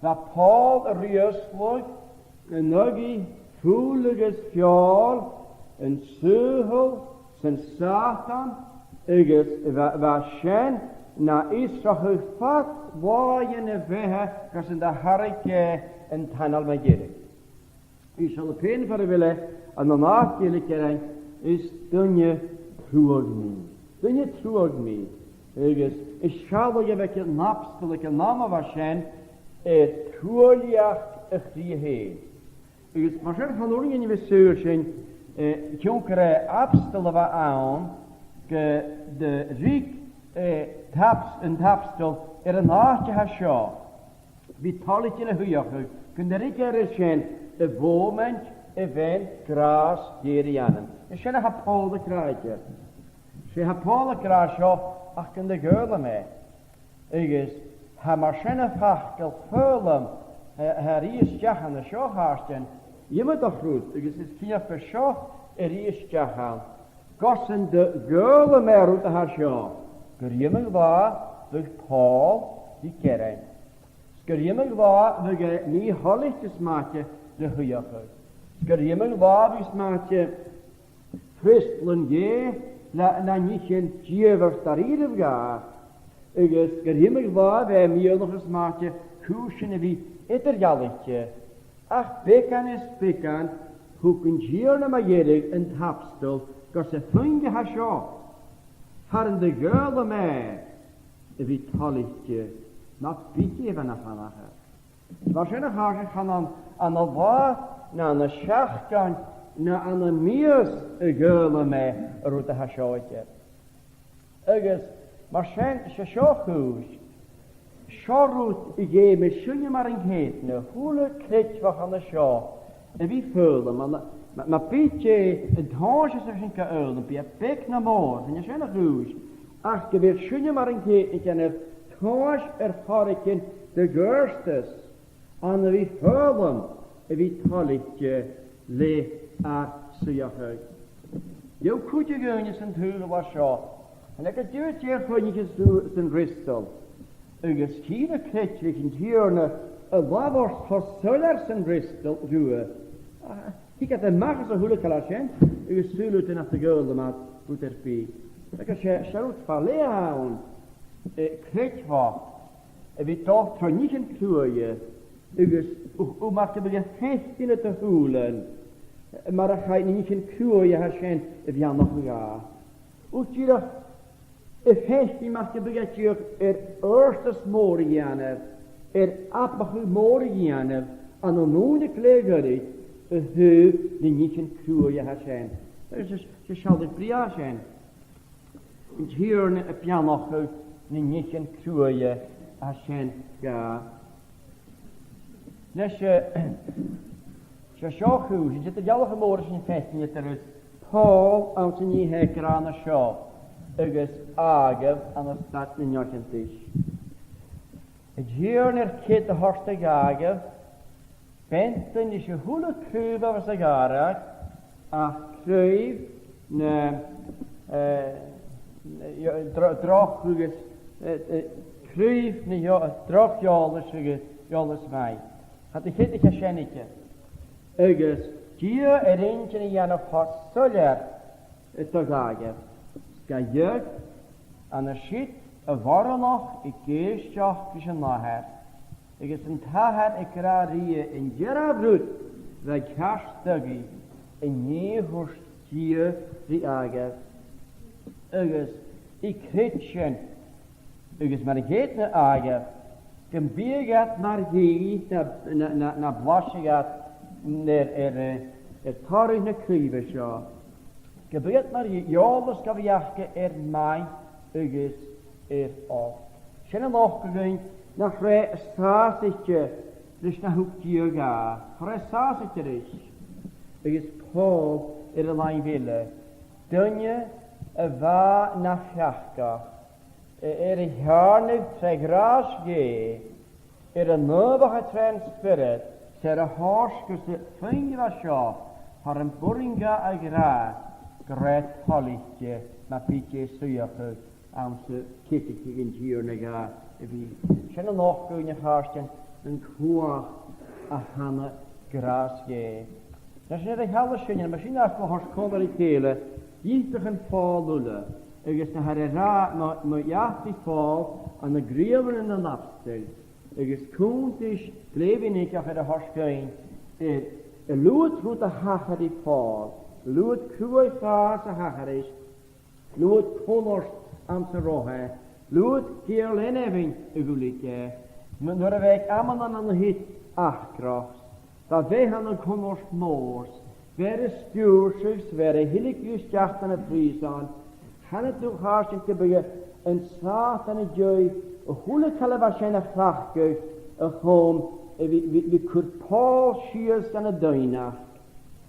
bha Pòl a' riaghladh an aghaidh fuil agus feòil, an saoghal, 's an Sàtan, agus bha, bha sin na fhiosrachadh fad làithean a bheatha gus an do tharraing e an t-anail mu dheireadh. Is seall fhèin far a bheil e ann an àite eile ag ràdh, "Is duine truagh mi. Duine truagh mi." Agus is seall a bheil aig an abstol aig an àm a bha sin, eh, truaillidheachd a chridhe fhèin. Agus mar sin, chan urrainn dhuinn a bhith a' saoilsinn, eh, cionn gur e abstol a bha ann, gun do ruig, eh, tabs-, an t-abstol air an àite a tha seo, bhith toilichte le shuidheachadh, gun do ruig e air sin a' mhòmaint a bha e gràs Dhè air a dhèanamh. Is sin a tha Pòl ag ràdh. 'S e tha Pòl ag ràdh seo, ach gun do dh'fhoghlaim e. Agus Tha mar sin am facal foghlam, eh, a tha a-rithist a' tighinn an seo, a chàirdean, iomadach rud, agus is cinnteach gur seo a-rithist a th' ann. Gus an do dh'fhoghlaim e an rud a tha seo, gur iomadh latha a bhiodh Pòl ri gearain. 'S gur iomadh latha a bhiodh e mì-thoilichte 's mathaid ri shuidheachadh. 'S gur iomadh latha a bhiodh 's mathaid freastal an Dè le, le nithean dìomhair dha-rìribh dha, agus gur iomadh latha a bhiodh e miannach 's mathaid cùisean a bhith eadar-dhealaichte. Ach beagan is beagan, thug an Tighearna mu dheireadh an t-abstol gus am puing a tha seo, far an do dh'fhoghlaim e a bhith toilichte, na biodh e a' fanachair. Mar sin, a chàirdean, chan ann ann an latha, no ann an seachdain, no ann am mìos a dh'fhoghlaim e an rud a tha seo aige. Agus mar sin, 's e seo a' chùis, seo rud a dh'fheumas sinne mar an ceudna, a h-uile creidmheach an seo, a bhith a' foghlam, ma, ma, ma bhiodh e an tomhas a tha sinn ga fhoghlaim, bidh e beag no mòr, chan e sin a' chùis, ach gu bheil sinne mar an ceudna a' dèanamh tomhas air choreigin de dh'fhortas, ann a bhith a' foghlam a bhith toilichte le ar suidheachadh. Gheibh cuid de dhaoine san t-saoghal a tha seo, chan eil iad gu diofar dè a' choinneachadh san, san fhreastal. Agus chì na creidmhich an Tighearna a' labhairt cho soilleir san fhreastal riutha. Ach thig iad a-mach às a h-uile càil a tha sin, agus saoilidh iad nach do dh'fhoghlaim iad rud air bith. Agus 's e, 's e rud fa leth a th' ann, eh, creidmheach a bhith a' dol tro nithean cruaidhe, agus, o, o, mar gum biodh e a' faicinn air do shùilean, mar a chaidh na nithean cruaidhe a tha sin a bheannachadh dha. O, dìreach a' faicinn mar gum biodh e dìreach air fhortas mòr a dhèanamh, air abachadh mòr a dhèanamh, ann an ùine glè ghoirid a thaobh nan nithean cruaidhe a tha sin. Agus 's e, 's e sealladh brèagha sin. An Tighearna a' beannachadh nan nithean cruaidhe a tha sin dha. Leis, eh, 's e seo a' chùis, 's e eadar-dhealachadh mòr a tha sinn a' faicinn eadar Pòl anns an nì a tha e ag ràdh an seo agus Àdhamh ann an stad na neochiontais. An Tighearna air cead a thoirt do dh'Àdhamh beanntan ris a h-uile craobh a bh' anns a' ghàrradh, ach craobh na, eh, dro-, droch agus, eh, eh, craobh na eò-, droch eòlais agus eòlas mhaith. Cha do cheadaich e sin aige. Agus Dia air inntinn a dhèanamh cho soilleir do dh'Àdhamh, 's ga dheòin an siud a bhoireannach ag èisteachd ris an Athair, agus an t-Athair ag ràdh rithe an dearbh rud a bha ceart dhuibh, an nì a thuirt Dia ri Àdhamh. Agus a' chreidsinn, agus mar an ceudna Àdhamh, gum biodh iad mar dhìth na, na, na, na blaiseadh iad air, air, eh, air toradh na craoibhe seo. Gum biodh iad mar dhìth, eòlas gu bhith aca air maith agus air olc. Sin a' nochdadh dhuinn nach robh e sàsaichte ris na thug Dia dha. Cha robh e sàsaichte ris. Agus Pòl air an làimh eile, duine a bha na pheacach, a, air a theàrnadh tro ghràs Dhè, air a naomhachadh tron Spiorad, 's air a thoirt gus am puing a bha seo, far am b' urrainn dha a ràdh gu robh e toilichte, ma bhiodh e a' suidheachadh anns a' cheadachadh an Tighearna dha a bhith. Sin a' nochdadh dhuinn, a chàirdean, an cumhachd a th' ann an gràs Dhè. Nis, air a shealladh sin, mar sin, a' toirt còmhla ri chèile dh'fhiosrachadh Phòil uile, agus na tha e ag ràdh mu, mu dheidhinn Phòil ann an Gnìomhan nan Abstoil, agus cunntais glè mhionaideach air a thoirt dhuinn air an liuthad rud a thachair ri Phòil, liuthad cruaidh-chàs a thachair ris, liuthad cunnart anns an robh e, liuthad geur-leanmhainn a dh'fhuiling e, nuair a bha e aig amannan ann an ith acrach, bha e ann an cunnart mòr, bha e air a stiùireadh, bha e air a thilgeadh a-steach dhan a' phrìosan. Chan eil dùil, a chàirdean, gum biodh an Sàtan an dèidh a h-uile càil a bha sin a chleachdadh a-chum a bhith, bhith, bhith cur Pòl sìos dhan an doimhneachd.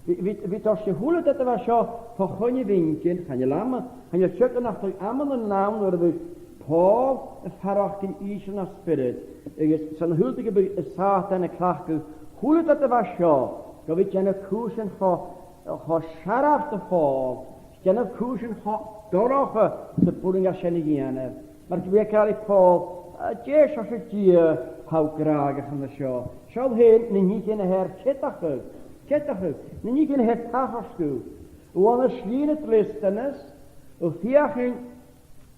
Bhith, bhith, bhith toirt a h-uile dad a bha seo fa choinneamh inntinn, chan eil am-, chan eil teagamh nach do dh'fheumadh an àm nuair a bhiodh Pòl a' faireachdainn ìseal na spiorad, agus 's ann a shaoileadh tu gum biodh Sàtan a' cleachdadh a h-uile dad a bha seo, gu bhith a' dèanamh cùisean cho, cho searbh do Phòl, a' dèanamh cùisean cho dorcha 's a b' urrainn dha sin a dhèanamh. Mar gum biodh e ag ràdh ri Pòl, "A dè seòrsa Dia tha thu a' gràdhachadh an seo? Seall fhèin na nithean a tha air ceadachadh, ceadachadh, na nithean a tha air tachairt dhut. Bha thu a' slighe na dleastanas, thu a' feuchainn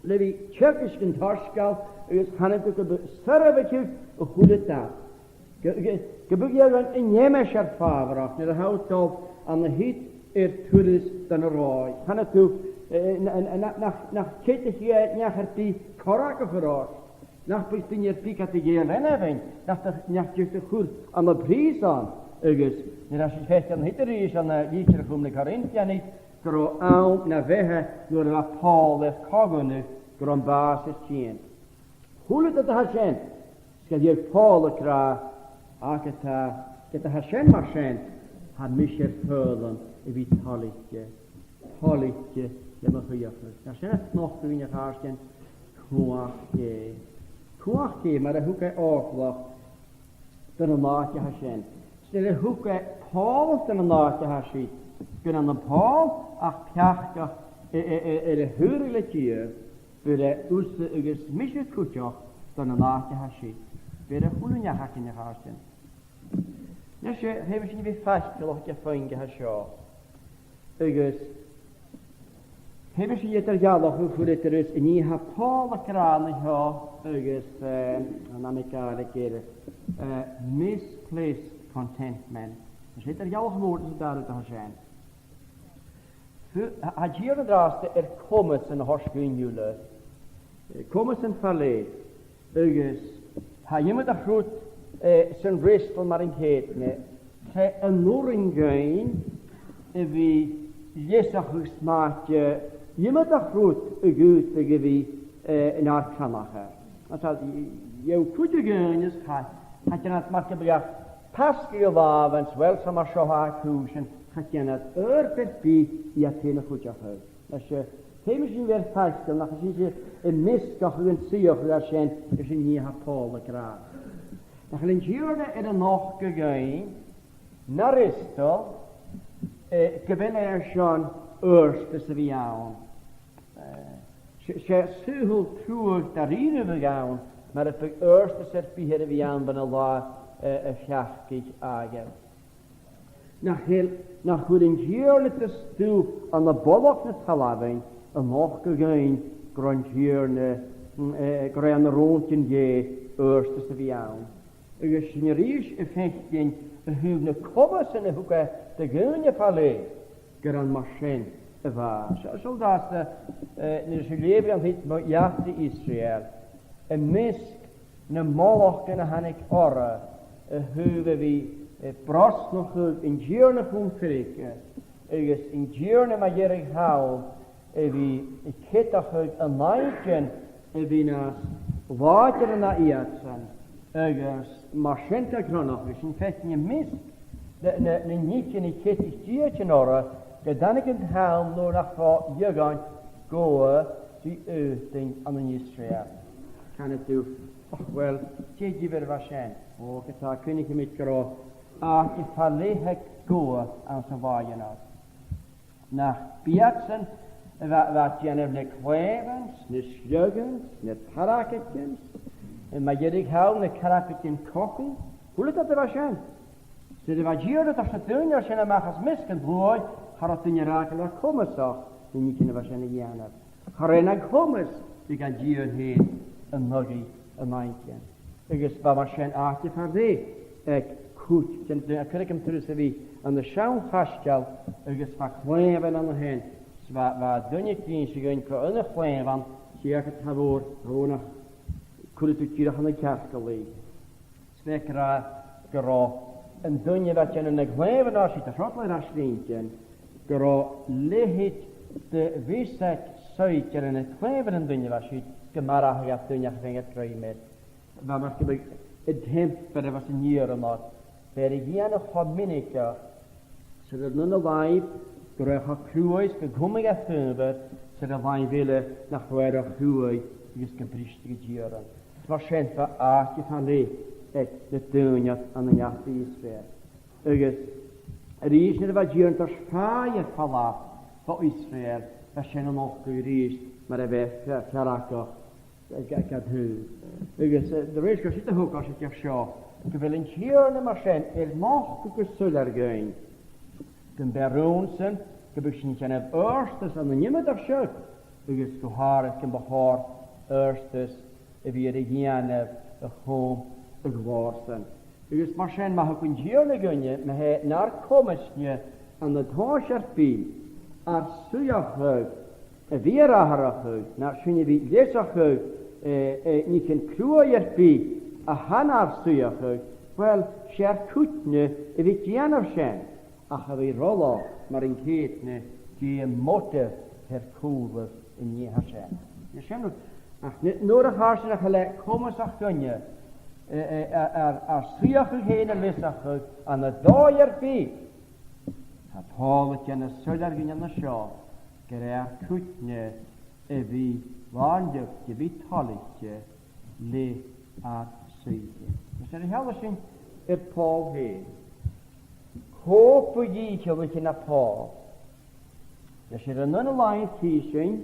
le bhith teagasg an t-soisgeil agus chanainn-sa gum bu soirbh agad a h-uile dad. Gu, gu, gum biodh e an, an aimsir fàbharach nuair a tha thu a' dol ann a shiud air turas dhan an ròimh. Chanainn-sa, eh, na, na, na, nach, nach ceadaicheadh e neach air bith corrag a chur ort. Nach biodh duine air bith gad gheàrr-leanmhainn, nach, nach tigeadh a chur ann am prìosan." Agus nuair a tha sinn a' faicinn an siud a-rithist ann an litir a chum na Corintianaich, gun robh àm na bheatha nuair a bha Pòl air co-dhùnadh, gun robh am bàs air tighinn. A h-uile dad a tha sin, 's gu bheil Pòl ag ràdh, ach ged a, ged a tha sin mar sin, tha mise air fhoghlam a bhith toilichte, toilichte le mo shuidheachadh. Tha sin a' nochdadh dhuinn, a chàirdean, cumhachd Dhè. Cumhachd Dhè, mar a thug e òglach don an àite a tha sin. 'S nuair a thug e Pòl don an àite a tha siud, gun ann am Pòl ach peacach a, a, a, a, air a shaoradh le Dia, bheir e thusa agus mise cuideachd don an àite a tha siud. Bheir e a h-uile neach againn, a chàirdean. Nise, feumaidh sinn a bhith faiceallach gu faing a tha seo. Agus feumaidh sinn eadar-dhealachadh a chur eadar an nì a tha Pòl ag ràdh an seo agus, eh, an ainm Gàidhlig air, eh, misplaced contentment. Is eadar-dhealachadh mòr anns an dà rud a tha sin. Fu-, tha, tha an Tighearna an-dràsta air comasan a thoirt dhuinn uile. Eh, comasan fa leth. Agus tha iomadach rud, eh, san fhreastal mar an ceudna, tha e an urrainn dhuinn a bhith leasachadh 's mathaid, eh, iomadach rud a dh'fhaodadh a bhith, eh, nar cleachdadh. Agus tha, gheibh cuid a dhaoine is cha, cha dèan iad mar gum biodh iad a' pasgadh a làmhan, 's uill, 's ann mar seo a tha cùisean, cha dèan iad oidhirp air bith iad fhèin a chuideachadh. Leis, eh, feumaidh sinn a bhith faiceallach nach eil sinn a' measgachadh an suidheachadh sin ris an nì a tha Pòl ag ràdh. Nach eil an Tighearna air a nochdadh dhuinn, nar fhreastal, eh, gu bheil e airson adhartas a bhith ann. Eh, 's e, 's e saoghal truagh dha-rìribh a bhiodh ann, mura biodh adhartas air bith air a bhith ann bhon an latha, eh, a pheacaich againn. Nach eil, nach eil an Tighearna de stuth ann am bolg na talmhainn a' nochdadh dhuinn gun robh an Tighearna, mm, eh, gun robh e na rùn-dè adhartas a bhith ann. Agus sinn a-rithist a' faicinn a thaobh na comasan a thug e do dhaoine fa leth, gur ann mar sin a bha. Seo, seo an-dràsta, eh, nuair a tha sinn a' leughadh an siud mu eachdraidh Israel, am measg nam moladhaichean a thàinig orra a thaobh a bhith, eh, brosnachadh an Tighearna chum feirge, agus an Tighearna mu dheireadh thall a bhith a' ceadachadh an aimhreit a bhith nas làidire na iadsan, agus mar sin de chronachadh, sinn a' faicinn am measg na, na, na nithean a cheadaich Dia orra, gun tàinig an t-àm nuair nach robh eadhon gobha ri fhaotainn ann an Israel. Canaidh tu, och, uill, dè an diofar a bha sin? O, ge-tà, cuimhnichidh mi gun robh àite fa leth aig gobha anns a' bhaile ud. Nach b' iadsan a bha, bha a' dèanamh na claidheamhan, na sliogaidean, na tarragaidean, mu dheireadh thall na carabaidean cogaidh, a h-uile dad a bha sin. 'S nuair a bha an Tighearna a' toirt na daoine sin a-mach às measg an t-sluaigh, cha robh duine air fhàgail ro chomasach na nithean a bha sin a dhèanamh. Cha robh e na chomas ri an Dia fhèin a thogail an aimhreis. Agus bha mar sin àite fa leth aig cuid den, den, a' cur agam turas a bhith ann an seann chaisteal agus bha claidheamhan ann a shin. 'S bha, bha duine ag innse dhuinn gun robh na claidheamhan, 's e aca tha mòr, tha mòr nach cuireadh tu dìreach ann an cearcall i. 'S bha e ag ràdh gun robh an duine a bha a' dèanamh na claidheamhan a bha siud a' trod leis an inntinn gun robh leithid de mheasadh saighdearan air claidheamhan an duine a bha siud, gum marbhadh iad duine ach a bhean iad grèim air. Bha mar gum biodh an temper a bha san iarann ud, bha e air a dhèanamh cho mionaideach 's a bha e air an aon làimh gun robh e cho cruaidh 's gun cumadh e faobhar, 's air an làimh eile nach robh e ro chruaidh agus gum bristeadh an t-iarann. Mar sin, bha àite fa leth aig na daoine ann an eachdraidh Israel. Agus a-rithist, nuair a bha an t-iarann air fàidh air falbh bho Israel, bha sin a' nochdadh a-rithist mar a bha e fe-, feargach aig, aig an taobh. Agus, eh, a-rithist, gu siud a thogail sinn air seo, gu bheil an Tighearna mar sin air nochdadh gu soilleir dhuinn, gum b' e rùn-san gum biodh sinn a' dèanamh adhartas ann an iomadh seagh, agus gu h-àraidh gum bu chòir adhartas a bhith air a dhèanamh a chum a' ghlòir-san. Agus mar sin, ma thug an Tighearna dhuinne, ma tha e nar comas-ne ann an tomhas air bith ar suidheachadh a bhith air atharrachadh, no sinne a bhith leasachadh, eh, eh, nithean cruaidh air bith a tha nar suidheachadh, uill, 's e ar cuid-ne a bhith a' dèanamh sin, ach a bhith a' roiligeadh mar an ceudna dè am motive air cùlaibh an nì a tha sin. Agus sin, ach n-, nuair a tha sinn a' call air comasachd dhuinne, eh, eh, ar, ar, ar suidheachadh fhèin a leasachadh ann an dòigh air bith, tha Pòl a' dèanamh soilleir dhuinn an seo gur e ar cuid-ne a bhith làn-fhliuch, a bhith toilichte le ar suidheachadh. Agus nuair a sheallas sinn air Pòl fhèin, cò bu dhìcheallaiche na Pòl? Leis, air an aon làimh chì sinn,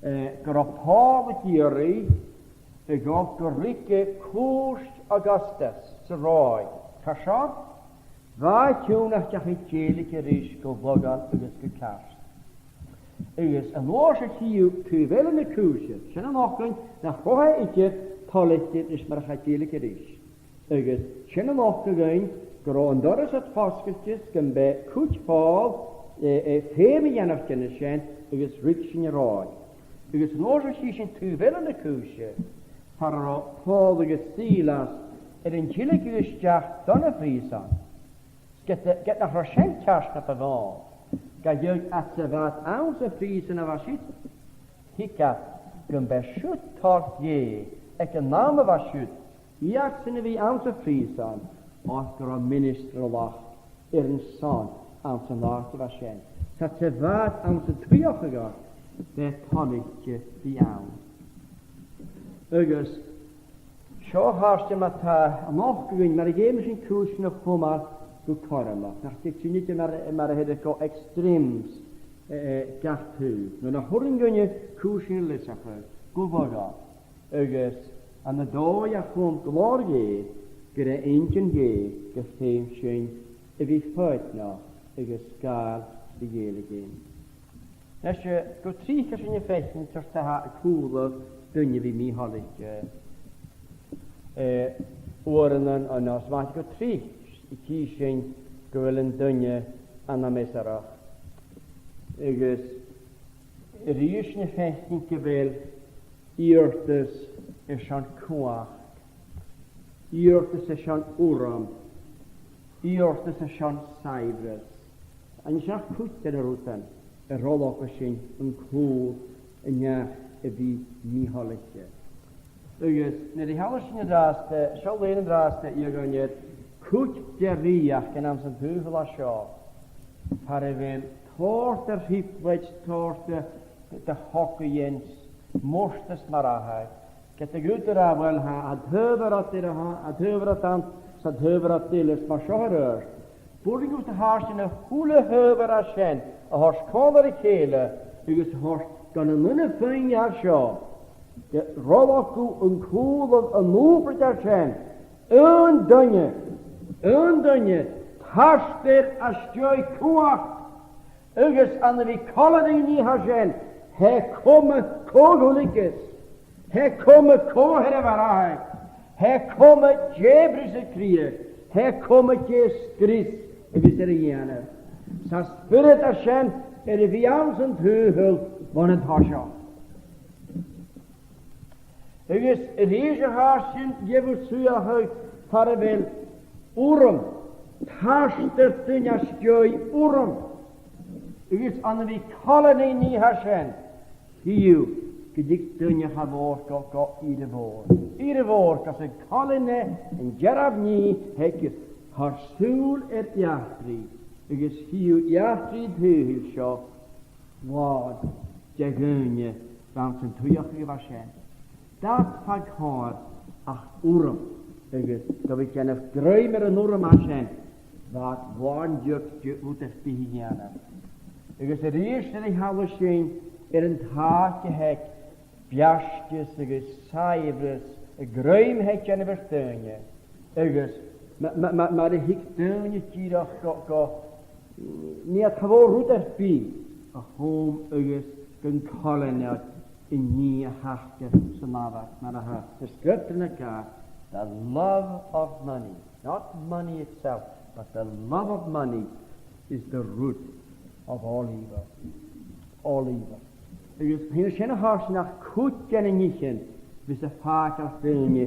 eh, gun robh Pòl ag iarraidh a dhol gu ruige cùirt Augustus san Ròimh. Carson? Bha e ciùin a' dèiligeadh ris gu laghail agus gu ceart. Agus an uair sin chì thu taobh eile na cùise, sin a' nochdadh nach robh e idir toilichte ris mar a chaidh dèiligeadh ris. Agus sin a' nochdadh dhuinn gun robh an doras air fosgailte 's gum b' e cuid Phòil, eh, eh, feum a dhèanamh dhen sin agus ruig sinn an Ròimh. Agus an uair sin chì sinn taobh eile na cùise, far an robh Pòl agus Sìlas air an tilgeil a-steach dhan a' phrìosan. Ged, ged nach robh sin ceart na bu mhò, gidheadh iad sa bhad anns a' phrìosan a bha siud, thuig iad gum b' e siud toil Dhè aig an àm a bha siud, iadsan a bhith anns a' phrìosan, oir gun robh ministrealachd air an son anns an àite a bha sin. Tha iad sa bhad anns an t-suidheachadh, bha e toilichte bhith ann. Agus seo a tha sinn, ma-thà, a' nochdadh dhuinn mar a dh'fheumas sinn cùisean a chumail gu cothromach. Nach tèid sinn idir mar, mar a their iad, gu extremes, eh, eh, gach taobh. No nach urrainn dhuinne cùisean a leasachadh gu laghail. Agus ann an dòigh a chum glòir Dhè, gur e inntinn Dhè gum feum sinn a bhith foighidneach agus gabhail ri dhèiligeadh. Leis, eh, gu tric tha sinn a' faicinn ciod a tha a' cùlaibh duine a bhith mì-thoilichte. Eh, uaireannan, no, 's mathaid gu tric, chì sinn gu bheil an duine ann am measarachd. Agus a-rithist, tha sinn a' faicinn gu bheil iarrtas airson cumhachd, iarrtas airson urram, iarrtas airson saidhbhreas. Agus sin cuid de na rudan a roiligeas sinn an cùl an neach a bhith mì-thoilichte. Agus nuair a sheallas sinn an-dràsta, seo leth an-dràsta, a' dol a dh'fhaighinn air cuid de rìoghachdan anns an t-saoghal a tha seo, far a bheil tòrr de thrioblaid, tòrr de, de thogaidhean, murt is mar a tha. Ged a dh'fhaodar a bhith, uill, tha, tha an t-adhbhar ud air a tha, tha an t-adhbhar ud ann, 's an t-adhbhar ud eile, is mar seo air adhart. B' urrainn dhut a tha sin, a h-uile h-adhbhar a tha sin, a thoirt còmhla ri chèile, agus a thoirt gun an aon phuing a tha seo, gun roiligeadh an cùl an, an ùpraid a tha sin, aon duine, aon duine, taistear às dèidh cumhachd, agus ann a bhith còmhla ri nì a tha sin, tha e coma cò thuigeas, tha e coma cò tha air a bhàthadh, tha e coma dè bhris a cridhe, tha e coma dè sgrios a bhios e air a dhèanamh. 'S tha an spiorad a tha sin air a bhith anns an t-saoghal bhon an toiseach. Agus a-rithist a tha sinn a' dol a dh'fheuchainn far a bheil urram, taistear duine às dèidh urram. Agus ann a bhith còmhla ri nì a tha sin, chì thu gun tig duine cha mhòr gu, gu ìre mhòr. Ìre mhòr, gus an còmhla ri nì an dearbh nì a th' aige, thoir sùil air eachdraidh, agus chì thu eachdraidh an t-saoghail seo làn de dhaoine a bha anns an t-suidheachadh a bha sin. Dad fhad 's a ghabhadh ach urram, agus gum biodh e a' dèanamh grèim air an urram a tha sin, bha e làn-diog de rud air bith a dhèanamh. Agus a-rithist air an talamh sin, air an t-àite a th' aig beartas agus saidhbhreas, a' ghrèim a th' aige a' dèanamh air daoine, agus ma-, ma-, ma-, mar a thig daoine dìreach gu, gu, nì iad cha mhòr rud air bith a chum agus gun coilean iad an nì a th' aca san amharc, mar a tha na sgriobtaran ag ràdh, the love of money, not money itself, but the love of money is the root of all evil. All evil. Agus tha sin a' toirt nach cuid de na nithean a bhios a' fàgail daoine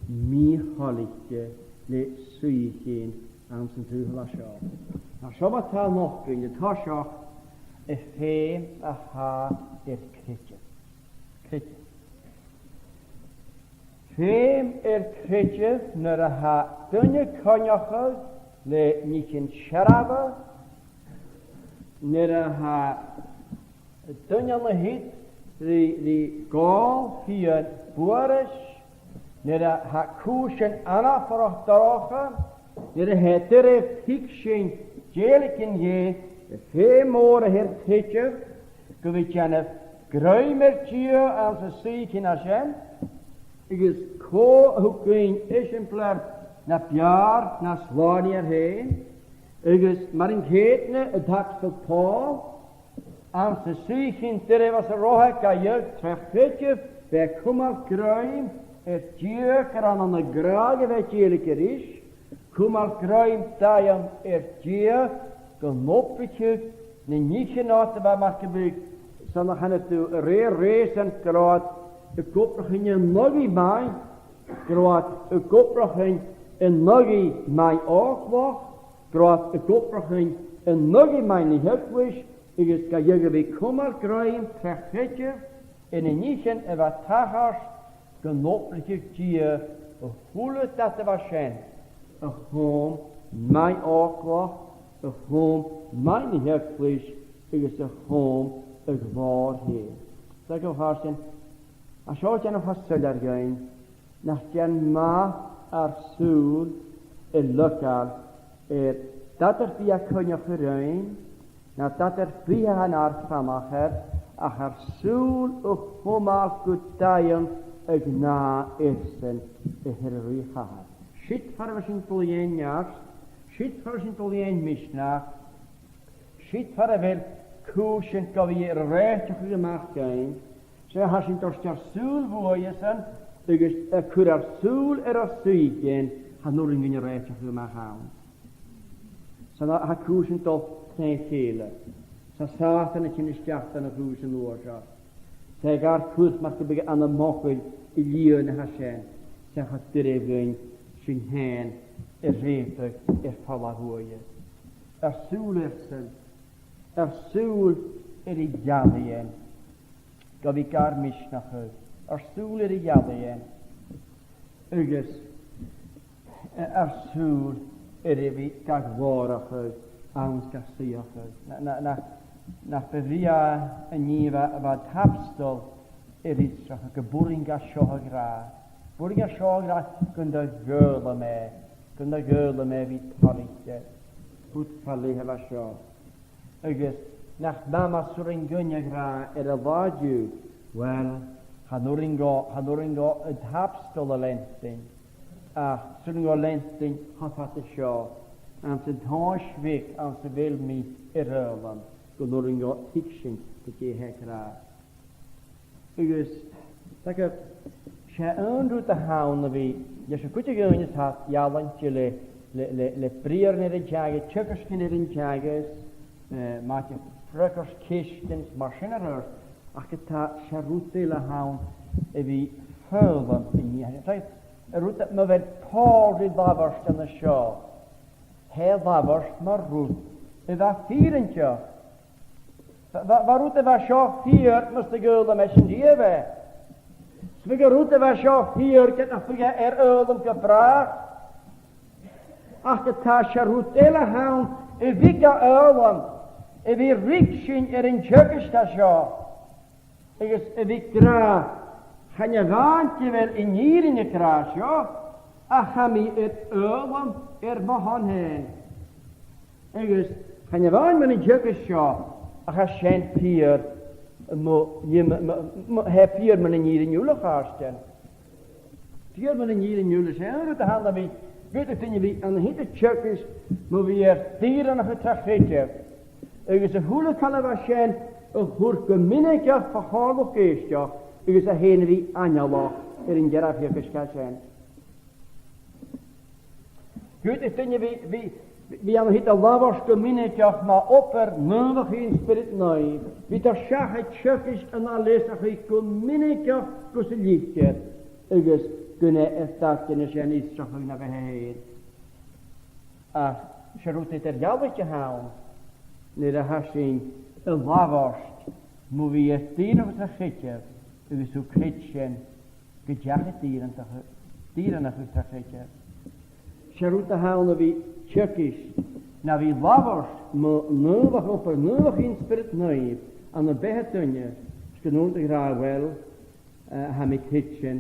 mì-thoilichte le suidheachadh anns an t-saoghal seo. Ach seo ma-thà a' nochdadh an toiseach, am feum a tha air creideamh. Creideamh. Feum air creideamh nuair a tha duine a' coinneachadh le nithean searbha, nuair a tha duine ann a shiud ri, ri gabhail fìon buaireas, nuair a tha cùisean anabarrach dorcha, nuair a tha e doirbh tuigsinn dèiligeadh Dhè, am feum mòr a th' air creideamh, gum bi e a' dèanamh grèim air Dia anns an suidheachadh sin, agus cò a thug dhuinn eisimpleir na b' fheàrr na Slànaighear fhèin, agus mar an ceudna an t-Abstol Pòl, anns an suidheachadh doirbh às an robh e ga gheàrr tro chreideamh, bha e a' cumail grèim air Dia gur ann ann an gràdh a bha e dèiligeadh ris, cumail grèim daingeann air Dia gun obraicheadh na nithean ud a bha mar gum biodh, 's ann a chanadh tu, a rèir reusan gun robh iad ag obrachadh an aghaidh math, gun robh iad ag obrachadh an aghaidh math òglach, gun robh iad ag obrachadh an aghaidh math na h-eaglais, agus ga gheàrr a bhith a' cumail grèim tro chreideamh air na nithean a bha a' tachairt gun obraicheadh Dia a h-uile dad a bha sin, a chum math òglach, a chum math na h-eaglais, agus a chum a ghlòir fhèin. Tha gu h-àraidh sin, a seo a' dèanamh cho soilleir dhuinn, nach dèan math ar sùil a leigeil air dad air bith a tha a' coinneachadh rinn, no dad air bith a tha nar cronachadh, ach ar sùil a chumail gu daingeann a-ghnàth airsan a th' air an rìgh-chathair. Siud far a bheil sinn a' dol a dh'fhaighinn neart, siud far a bheil sinn a' dol a dh'fhaighinn misneachd, siud far a bheil cùisean gu bhith air a rèiteachadh a-mach dhuinn, 's e tha sinn a' toirt ar sùil bhuaithesan, agus a' cur ar sùil air ar suidheachadh, chan urrainn dhuinn a rèiteachadh a-mach ann. 'S ann a tha cùisean a' dol tro chèile. 'S ann Sàtan a' tighinn a-steach dhan a' chùis an uair seo. 'S e gar cur mar gum biodh ann am mogail an lìon a tha sin, 's e cho doirbh dhuinn sinn fhèin a rèiteachadh air falbh bhuaithe. Ar sùil airsan, ar sùil air a' ghealladh, gu bhith gar misneachadh, ar sùil air a' ghealladh, agus, eh, ar sùil air a bhith ga ghlòrachadh anns gach suidheachadh. Na, na, na, nach bu bhrèagha an nì a bha, a bha an t-abstol air fhiosrachadh gum b' urrainn dha seo a ràdh. B' urrainn dha seo a ràdh gun do dh'fhoghlaim e, gun do dh'fhoghlaim e a bhith toilichte. Rud fa leth a bha seo. Agus nach math ma 's urrainn dhuinne a ràdh air an là an-diugh, uill, chan urrainn dhomh, chan urrainn dhomh an t-abstol a leantainn, ach 's urrainn dhomh leantainn cho fada seo, anns an tomhas bheag anns a bheil mi air fhoghlaim, gun urrainn dhomh tuigsinn gu dè tha e ag ràdh. Agus, tha gu, 's e aon rud a th' ann a bhith, leis a' chuid a dh'fheadhainn a tha ealanta le, le, le, le briathran air an teagasg, teagasgan air an teagasg, eh, math dha freagairt cheistean, mar sin air adhart, ach tha, 's e rud eile a th' ann a bhith a' faighinn an nì. Tha, an rud a, ma bheil Pòl ri labhairt an seo, tha e a' labhairt mu rud a bha fìrinneach. Bha, bha, bha rud a bha seo fìor mus do dh'fhoghlaim esan riamh e. 'S bhiodh an rud a bha seo fìor ged nach biodh e air fhoghlaim gu bràth. Ach tha, 's e rud eile a th' ann a bhith ga fhoghlaim, a bhith a' ruigsinn air an teagasg seo, agus a bhith ag ràdh, Chan e a-mhàin gu bheil an fhìrinn ag ràdh seo, ach tha mi air fhoghlaim air mo shon fhèin. Agus chan e a-mhàin mun an teagasg seo, ach tha sin fìor mu, mu, mu, mu, tha e fìor mun an fhìrinn uile, a chàirdean. Fìor mun an fhìrinn uile. 'S e an rud a th' ann a bhith, ged a tha duine a bhith an teagasg mu bhith air dìreadh a chur tro chreideamh, agus a h-uile càil a bha sin a chur gu mionaideach fa chomhair luchd-èisteachd, agus e fhèin a bhith aineolach air an dearbh theagasg sin. Ged a tha duine a bhith, bhith, bhith an siud a' labhairt gu mionaideach mu obair naomhachaidh an Spioraid Naoimh, bhith toirt seachad teagasg an leasachadh gu mionaideach gus an litir, agus gun e a' dad dhen a sin is seachad na bheatha fhèin. Ach 's e rud eadar-dhealaichte a th' ann, nuair a tha sinn a' labhairt mu bhith air dìreadh a chur tro chreideamh, agus thu a' creidsinn gun deach e dìreadh a chu-, dìreadh a chur tro chreideamh. 'S e rud a th' ann a bhith teagasg, na bhith labhairt mu naomhachadh, obair naomhachaidh an Spioraid Naoimh ann am beatha duine, 's gun urrainn dhut a ràdh, uill, eh, tha mi a' creidsinn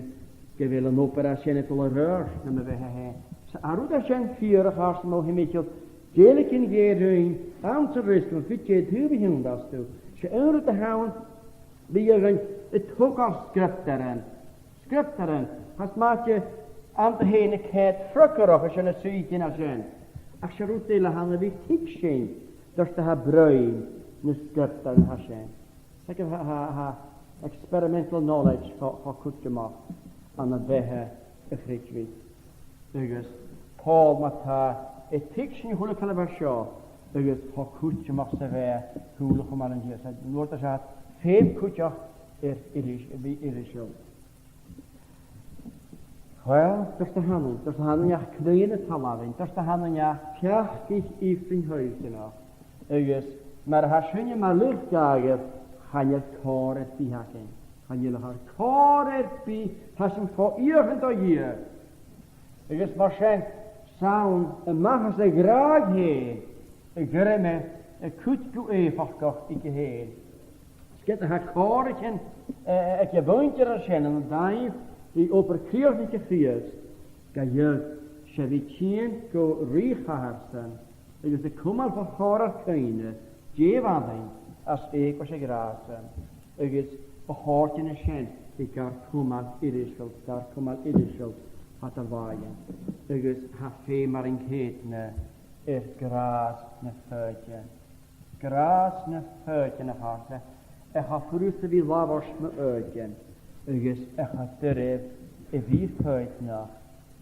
gu bheil an obair a tha sin a' dol air adhart nam bheatha fhèin. 'S e rud a tha sin fìor, a chàirdean, mo thimcheall, dèiligeadh gu rinn anns an fhreastal, fìor, dè an taobh a thionn astu. 'S e an rud a th' ann, bidh againn a' togail sgriobtairean. Sgriobtairean, tha smaointinn an-dè fhèin a' coimhead freagarrach airson na suidheachaidhean sin. Ach 's e rud eile a th' ann a bhith a' tuigsinn dè tha a' bruidhinn nan sgriobtairean a tha sin. Tha, tha, tha, tha experimental knowledge cho, cho cudromach ann am beatha a' chreidmhich. Agus Pòl, ma-thà, a' tuigsinn a h-uile càil a bha seo, agus cho cudromach 's a bha e a h-uile cumail an Dia. 'S e an uair a tha feum cuideachd air iris-, a bhith iriosal. Uill, dè tha ann, dè tha ann ach cnuimh na talmhainn, dè tha ann ach peacaich ifrinn shoillteanach. Agus mar a tha sinne mar luchd-àraidh, chan eil còir air bith againn. Chan eil còir air bith, tha sinn fo fhiachan do Dhia. Agus mar sin, 's ann a-mach às a ghràdh fhèin a ghairm e a cuid gu èifeachdach aige fhèin. 'S ged a tha còraichean, eh, aig a' mhuinntir sin an dàimh ri obair chrìochnaichte Chrìosd, gidheadh 's e bhith tighinn gu rìgh chathair-san, agus a' cumail fa chomhair ar cuimhne dè bh' annainn às eugmhais a ghràs-san, agus bu chòir dhuinn sin a bhith gar cumail iriosal, gar cumail iriosal fad ar làithean, agus tha feum againn ceudna air gràs na foighidinn. Gràs na foighidinn, a chàirdean, a tha furasta a bhith a' labhairt mu fhoighidinn, agus a tha doirbh a bhith foighidneach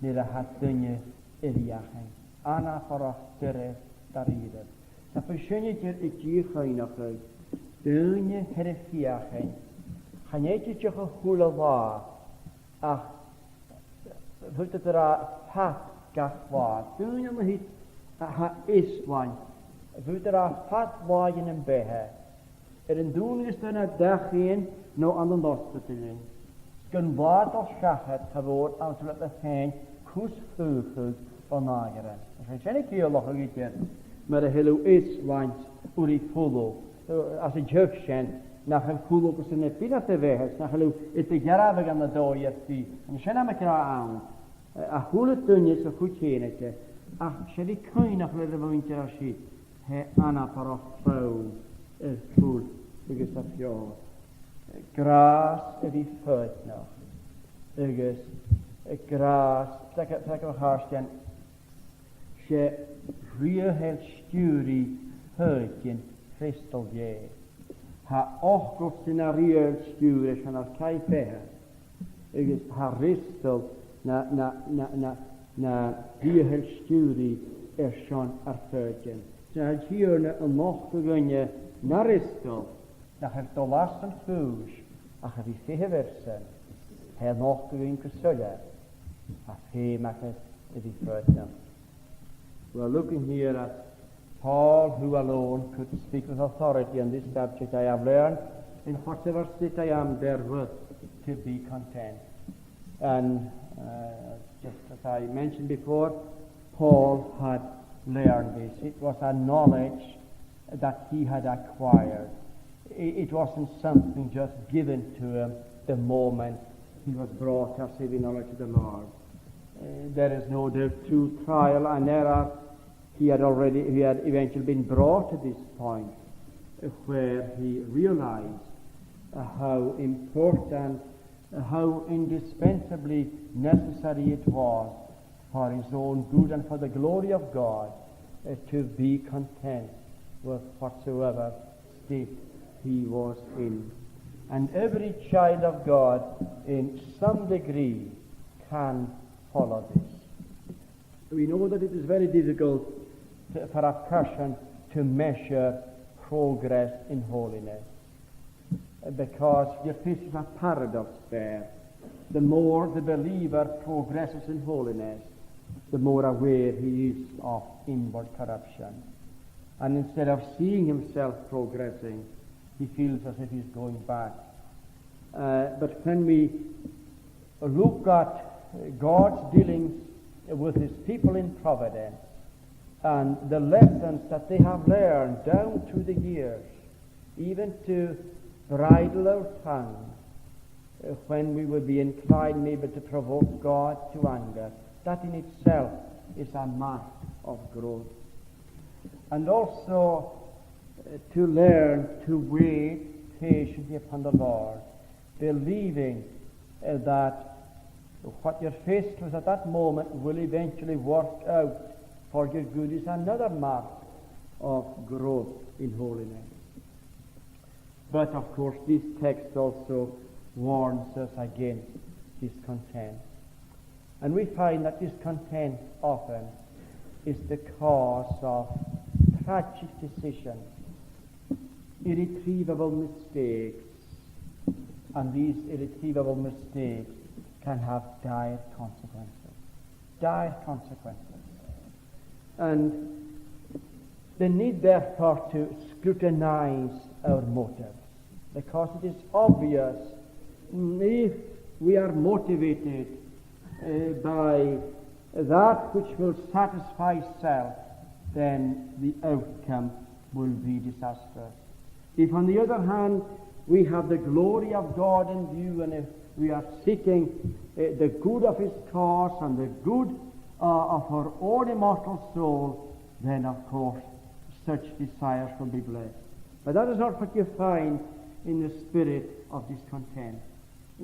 nuair a tha duine air fheuchainn. Anabarrach doirbh dha-rìribh. Tha, bidh sinne air a dhìochuimhneachadh, daoine air feuchainn, chan e dìreach a h-uile latha, ach faodaidh tu ràdh fad gach latha. Daoine a tha, a tha easlan, faodaidh tu ràdh fad làithean am beatha, air an dùnadh 's dhan dachaigh no ann an ospadalan. 'S gun latha a' dol seachad, cha mhòr anns a bheil iad fhèin cus faochadh bhon nàdar. Is e sin a' ciallachadh idir, mar a tha thu easlan uiread fulang, eh, às an t-seagh sin, nach eil fulang gus an e bith nad bheatha, nach eil thu air do dhearbhadh ann an dòigh air bith. An sin a tha mi ag ràdh ann, eh, a h-uile duine sa chuid fhèin, ach 's e bhith cuimhneachadh air a' mhuinntir a tha siud, tha e anabarrach fonn air cùl agus air feòil. Gràs a bhith foighidneach, agus gràs, feuch, feuch, a chàirdean, 's e riaghailt-stiùiridh foighidinn freastal Dhè. Tha fhacal-sa na riaghailt-stiùiridh airson ar caithe-beatha, agus tha freastal na, na, na, na, na riaghailt-stiùiridh airson ar foighidinn. 'S tha an Tighearna a' nochdadh dhuinne na fhreastal, nach eil dol às an chùis ach a bhith feitheamh airsan, tha e a' nochdadh dhuinn gu soilleir, tha feum againn a bhith foighidneach. We're looking here at Paul, who alone could speak with authority on this subject. "I have learned, in whatever state I am therewith, to be content." And, uh, just as I mentioned before, Paul had learned this. It was a knowledge that he had acquired. I-, it wasn't something just given to him the moment He was brought, as we know, to the Lord. Uh, there is no doubt, through trial and error, he had already, he had eventually been brought to this point, uh, where he realized, uh, how important, uh, how indispensably necessary it was for his own good and for the glory of God, uh, to be content with whatsoever state he was in. And every child of God, in some degree, can follow this. We know that it is very difficult to, for a person to measure progress in holiness, because you're faced with a paradox there. The more the believer progresses in holiness, the more aware he is of inward corruption. And instead of seeing himself progressing, he feels as if he's going back. Uh, but when we look at God's dealings with his people in providence and the lessons that they have learned down through the years, even to bridle our tongue, uh, when we would be inclined maybe to provoke God to anger, that in itself is a mark of growth. And also, uh, to learn to wait patiently upon the Lord, believing, uh, that what you're faced with at that moment will eventually work out for your good is another mark of growth in holiness. But of course, this text also warns us against discontent. And we find that discontent often is the cause of tragic decisions, irretrievable mistakes, and these irretrievable mistakes can have dire consequences. Dire consequences. And the need, therefore, to scrutinize our motives, because it is obvious, mm, if we are motivated, uh, by that which will satisfy self, then the outcome will be disastrous. If, on the other hand, we have the glory of God in view, and if we are seeking, uh, the good of his cause and the good, uh, of our own immortal soul, then, of course, such desires will be blessed. But that is not what you find in the spirit of discontent,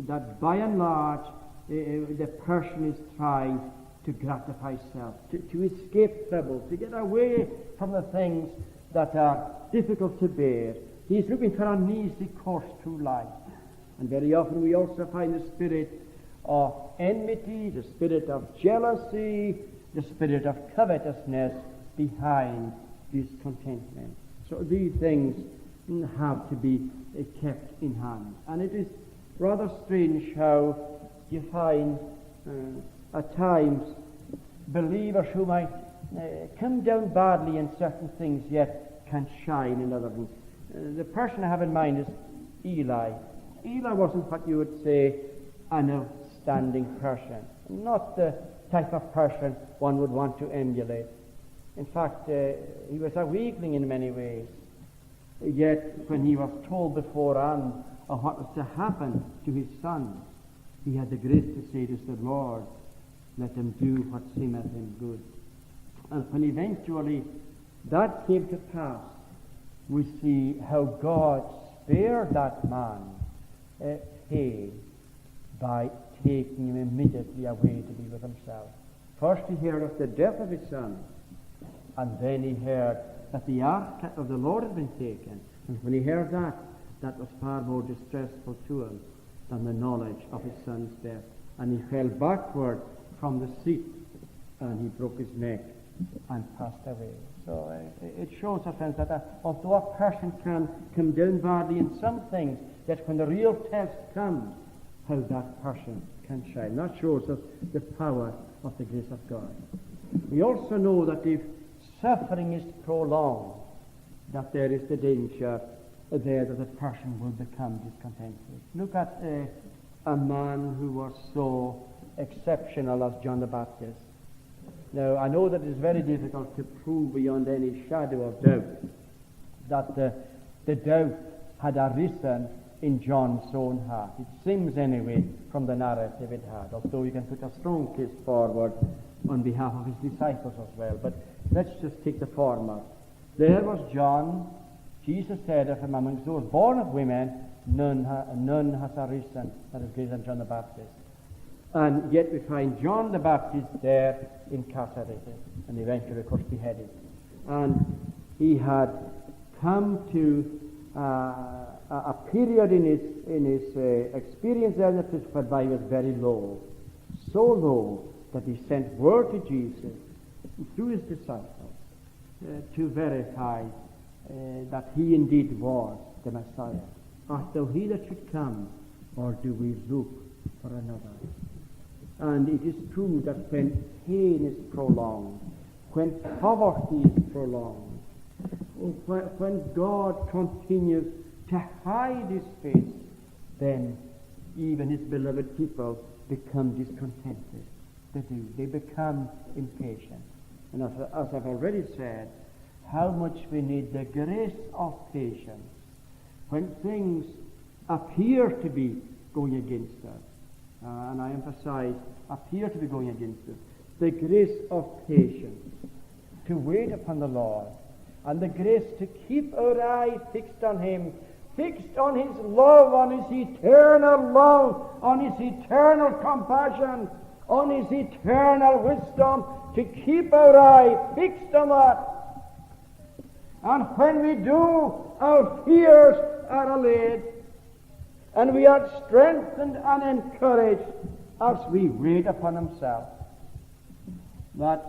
that by and large, uh, the person is trying to gratify self, to, to escape trouble, to get away from the things that are difficult to bear. He is looking for an easy course through life. And very often we also find the spirit of enmity, the spirit of jealousy, the spirit of covetousness behind discontentment. So these things, mm, have to be, uh, kept in hand. And it is rather strange how you find, uh, at times, believers who might, uh, come down badly in certain things yet can shine in other things. Uh, the person I have in mind is Eli. Eli wasn't what you would say an outstanding person, not the type of person one would want to emulate. In fact, uh, he was a weakling in many ways. Yet when he was told beforehand of what was to happen to his sons, he had the grace to say, "It is the Lord, let him do what seemeth him good." And when eventually that came to pass, we see how God spared that man, uh, pain by taking him immediately away to be with himself. First he heard of the death of his son, and then he heard that the ark of the Lord had been taken. And when he heard that, that was far more distressful to him than the knowledge of his son's death. And he fell backward from the seat, and he broke his neck and passed away. So, uh, it shows us, friends, that, uh, although a person can come down badly in some things, yet when the real test comes, how that person can shine. That shows us the power of the grace of God. We also know that if suffering is prolonged, that there is the danger there that the person will become discontented. Look at, uh, a man who was so exceptional as John the Baptist. Now, I know that it is very difficult to prove beyond any shadow of doubt that the, the doubt had arisen in John's own heart. It seems, anyway, from the narrative it had, although you can put a strong case forward on behalf of his disciples as well. But let's just take the former. There was John, Jesus said of him, "Amongst those born of women, none, ha- none has arisen that is greater than John the Baptist." And yet we find John the Baptist there incarcerated and eventually, of course, beheaded. And he had come to, uh, a, a period in his, in his, uh, experience there that is whereby he was very low, so low that he sent word to Jesus through his disciples, uh, to verify, uh, that he indeed was the Messiah. "Art thou he that should come, or do we look for another?" And it is true that when pain is prolonged, when poverty is prolonged, when, when God continues to hide his face, then even his beloved people become discontented. They do. They become impatient. And as, as I've already said, how much we need the grace of patience when things appear to be going against us. Uh, and I emphasize, appear to be going against us. The grace of patience to wait upon the Lord, and the grace to keep our eye fixed on him, fixed on his love, on his eternal love, on his eternal compassion, on his eternal wisdom, to keep our eye fixed on that. And when we do, our fears are allayed, and we are strengthened and encouraged as we wait upon himself. That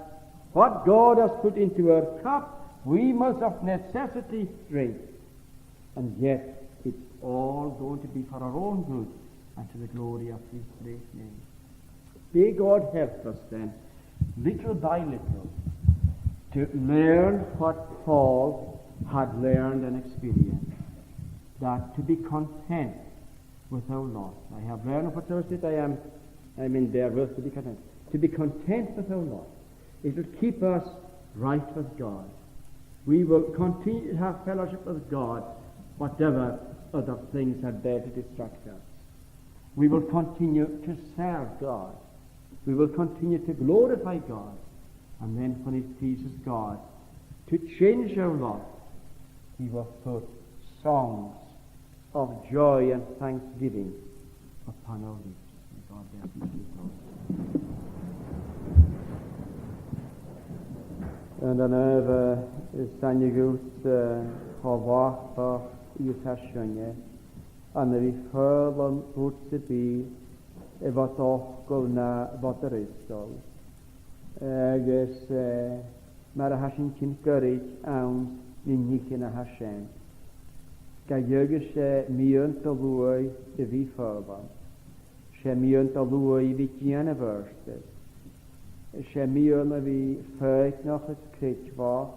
what God has put into our cup, we must of necessity drink. And yet, it's all going to be for our own good and to the glory of his great name. May God help us then, little by little, to learn what Paul had learned and experienced, that to be content with our lot. "I have learned of whatsoever state I am, I am in, therewith to be content." To be content with our lot. It will keep us right with God. We will continue to have fellowship with God, whatever other things are there to distract us. We will continue to serve God. We will continue to glorify God. And then when it pleases God to change our lot, he will put songs of joy and thanksgiving upon our lips. May God bless you all. An-dràsta, eh, 's aithne dhut, eh, cho mòr 's a tha sinne, ann a bhith a' foghlam rud sam bith, eh, bho d' fhacal no bho d' fhreastal. Agus, eh, mar a tha sinn a' tighinn goirid anns na nithean a tha sin, gidheadh 's e miann do luaidh a bhith a' foghlam, 's e miann do luaidh a bhith a' dèanamh adhartas, 's e miann a bhith foighidneach is creidmheach,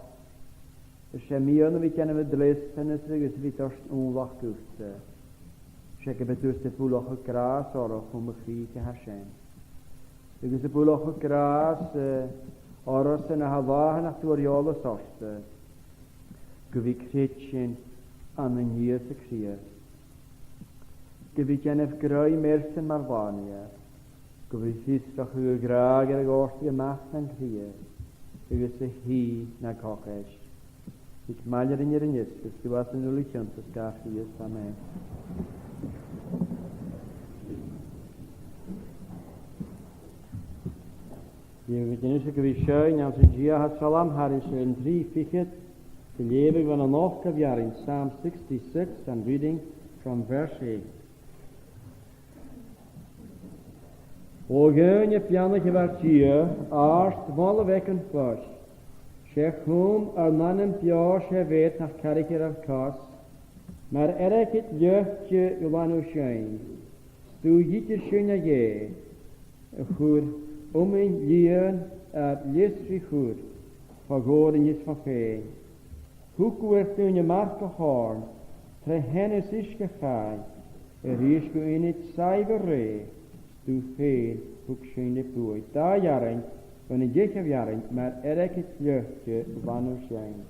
's e miann a bhith a' dèanamh dleastanas agus a bhith a' toirt ùmhlachd dhutsa. 'S e gum bi thusa a' buileachadh gràs orra chum a' chridhe a tha sin. Agus a' buileachadh gràs, eh, orrasan a tha a' faighinn a' tuar eòlas ortsa, gu bhith a' creidsinn ann an Ìosa Crìosd. Gu bhith a' dèanamh grèim airsan mar Shlànaighear, gu bhith fiosrachadh a' ghràdh air a dhòirteadh a-mach nan cridhe, agus a shìth na cochais. Thig maille rinn air an fhiosrachadh, suas an uile chionta 's gach fios. Amen. Dh'fhaodadh sinn a bhith a' seinn anns an deuchainn salm thairis air an trì fichead, a' leughadh bhon an ochdamh rann, Psalm sixty-six, and reading from verse eight. O Dhè, a bheannaichte ar Dia, àrd-mholadh aig an chloinn. 'S e chum ar n-anam beò, 's e bheatha nach caraichear ar cos. Mar airgead leoite gu làn thu sinn, 's tu dh'idir sinn, a Dhè, a chuir umainn lìon ar leas ri chur, fo dhòrainn is fo pheum. Thug thu air daoine marcachd oirnn, tro sheann is uisge-chàin, a-rithist gu ionad saidhbhir rèidh, 's tu fhèin thug sinn le buaidh. Dà rann, bhon an deicheamh rann, mar airgead leoite gu làn thu sinn.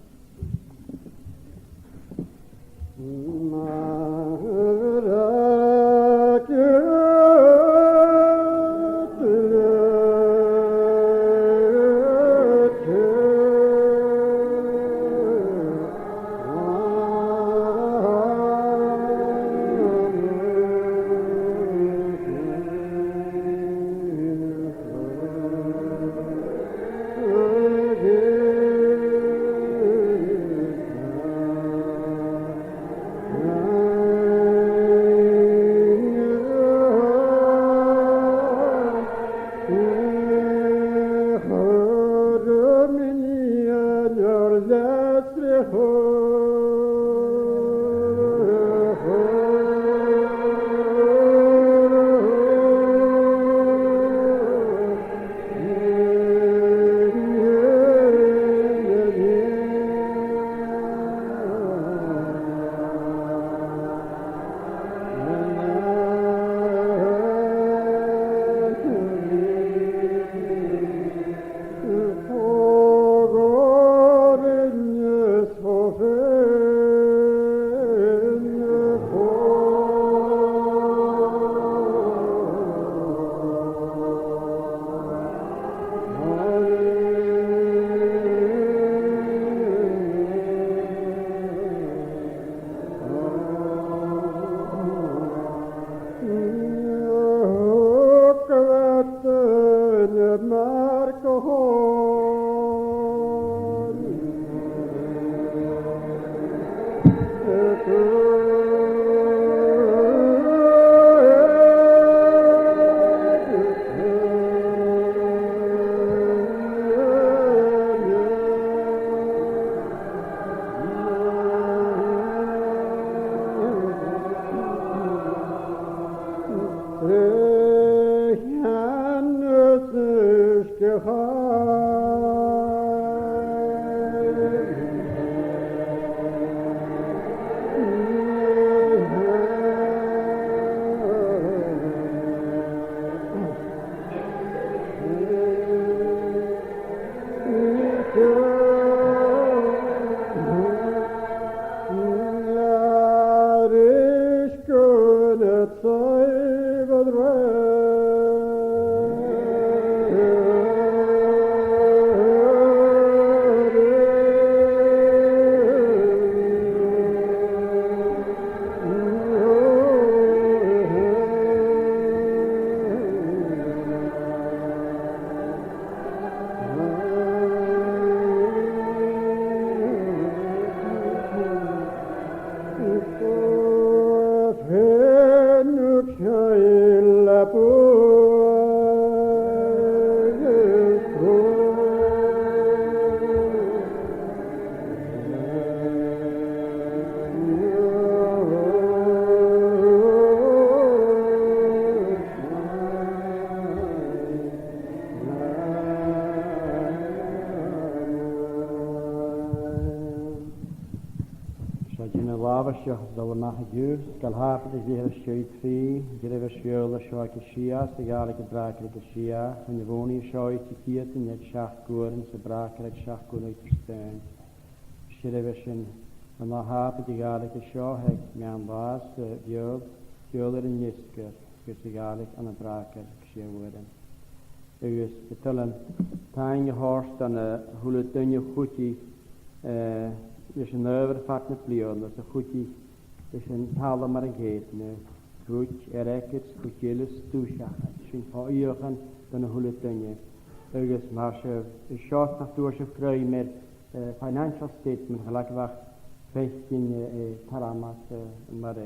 Seo dèanamh làmh a-steach is a' dol a-mach an-diugh, sgoil Shàbaid a dh'fheuch seo trì, deireadh a' Bheurla seo aig a sia, sa Ghàidhlig am Bràgar aig a sia, chun a' mhòine seo aig a ceud, an dèidh seachd uairean sa Bhràgar aig seachd uairean aig Diardaoin. Seirbheisean an ath Shàbaid a' Ghàidhlig seo aig meadhan-latha sa Bheurla, Beurla air an fheasgar, agus a' Ghàidhlig ann am Bràgar aig sia uairean. Agus bu toil leam taing a thoirt dhan a h-uile duine a chuidich, eh, leis an adhbhar fad na bliadhna, 's a chuidich leis an talla mar an ceudna, cuid airgid, cuid eile 's dùil seachad. Sin fo fhiachan dhan a h-uile duine. Agus mar seo, seo nach d' fhuair sibh grèim air, eh, financial statement, cha leig a bhith faicinn, eh, eh, tar am, eh, mar e.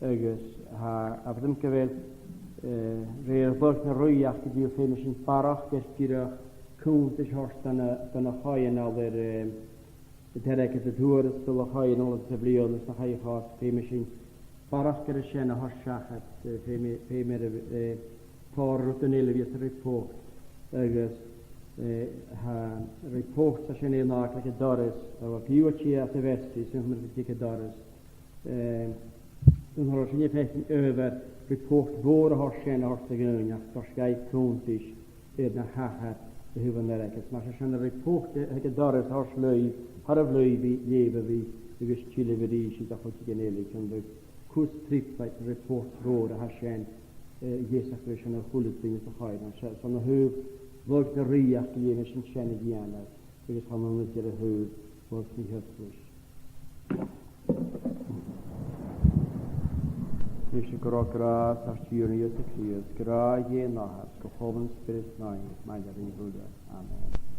Agus tha, tha mi a' smaoineachadh gu bheil, eh, rè bhog na rìoghachd gu bheil, feumaidh sinn barrachd air dìreach cunntas a thoirt dhan a', dhan a' choitheanal air, eh, an t-airgead a fhuair sinn a' choitheanal sa bhliadhna is na chaidh a chosg, feumaidh sinn barrachd air sin a thoirt seachad, eh, feumaidh, feumaidh air, eh, tòrr rudan eile a bhith sa report, agus, eh, tha report a sin air an àite aig an doras, a bha fiù 's a' tighinn às a' vestry, sin mar a thig an doras. Eh, an uair sin feumaidh sinn adhbhar report mhòr a thoirt sin a thoirt do dhaoine, ach toirt dhaibh cunntas air na thachair a thaobh an airgid. Mar sin, an report aig an doras a thoirt leibh, thar a' bhlàr a bhith, leugh a bhith, Agus tilleadh a-rithist a' chuid eile, chionn bha cus trioblaid, report mòr a tha sin, eh, a dh'fheuch sinn a h-uile duine sa choimhlint, 's ann a thaobh lorg na rìoghachd a dh'fheumas sinn sin a dhèanamh, agus chan ann a-rithist a thaobh lorg na h-eaglais. Is gun robh gràs ar Tighearna Ìosa Crìosd, gràdh Dhè an Athar, 's co-chomann an Spioraid Naoimh, maille rinn uile. Amen.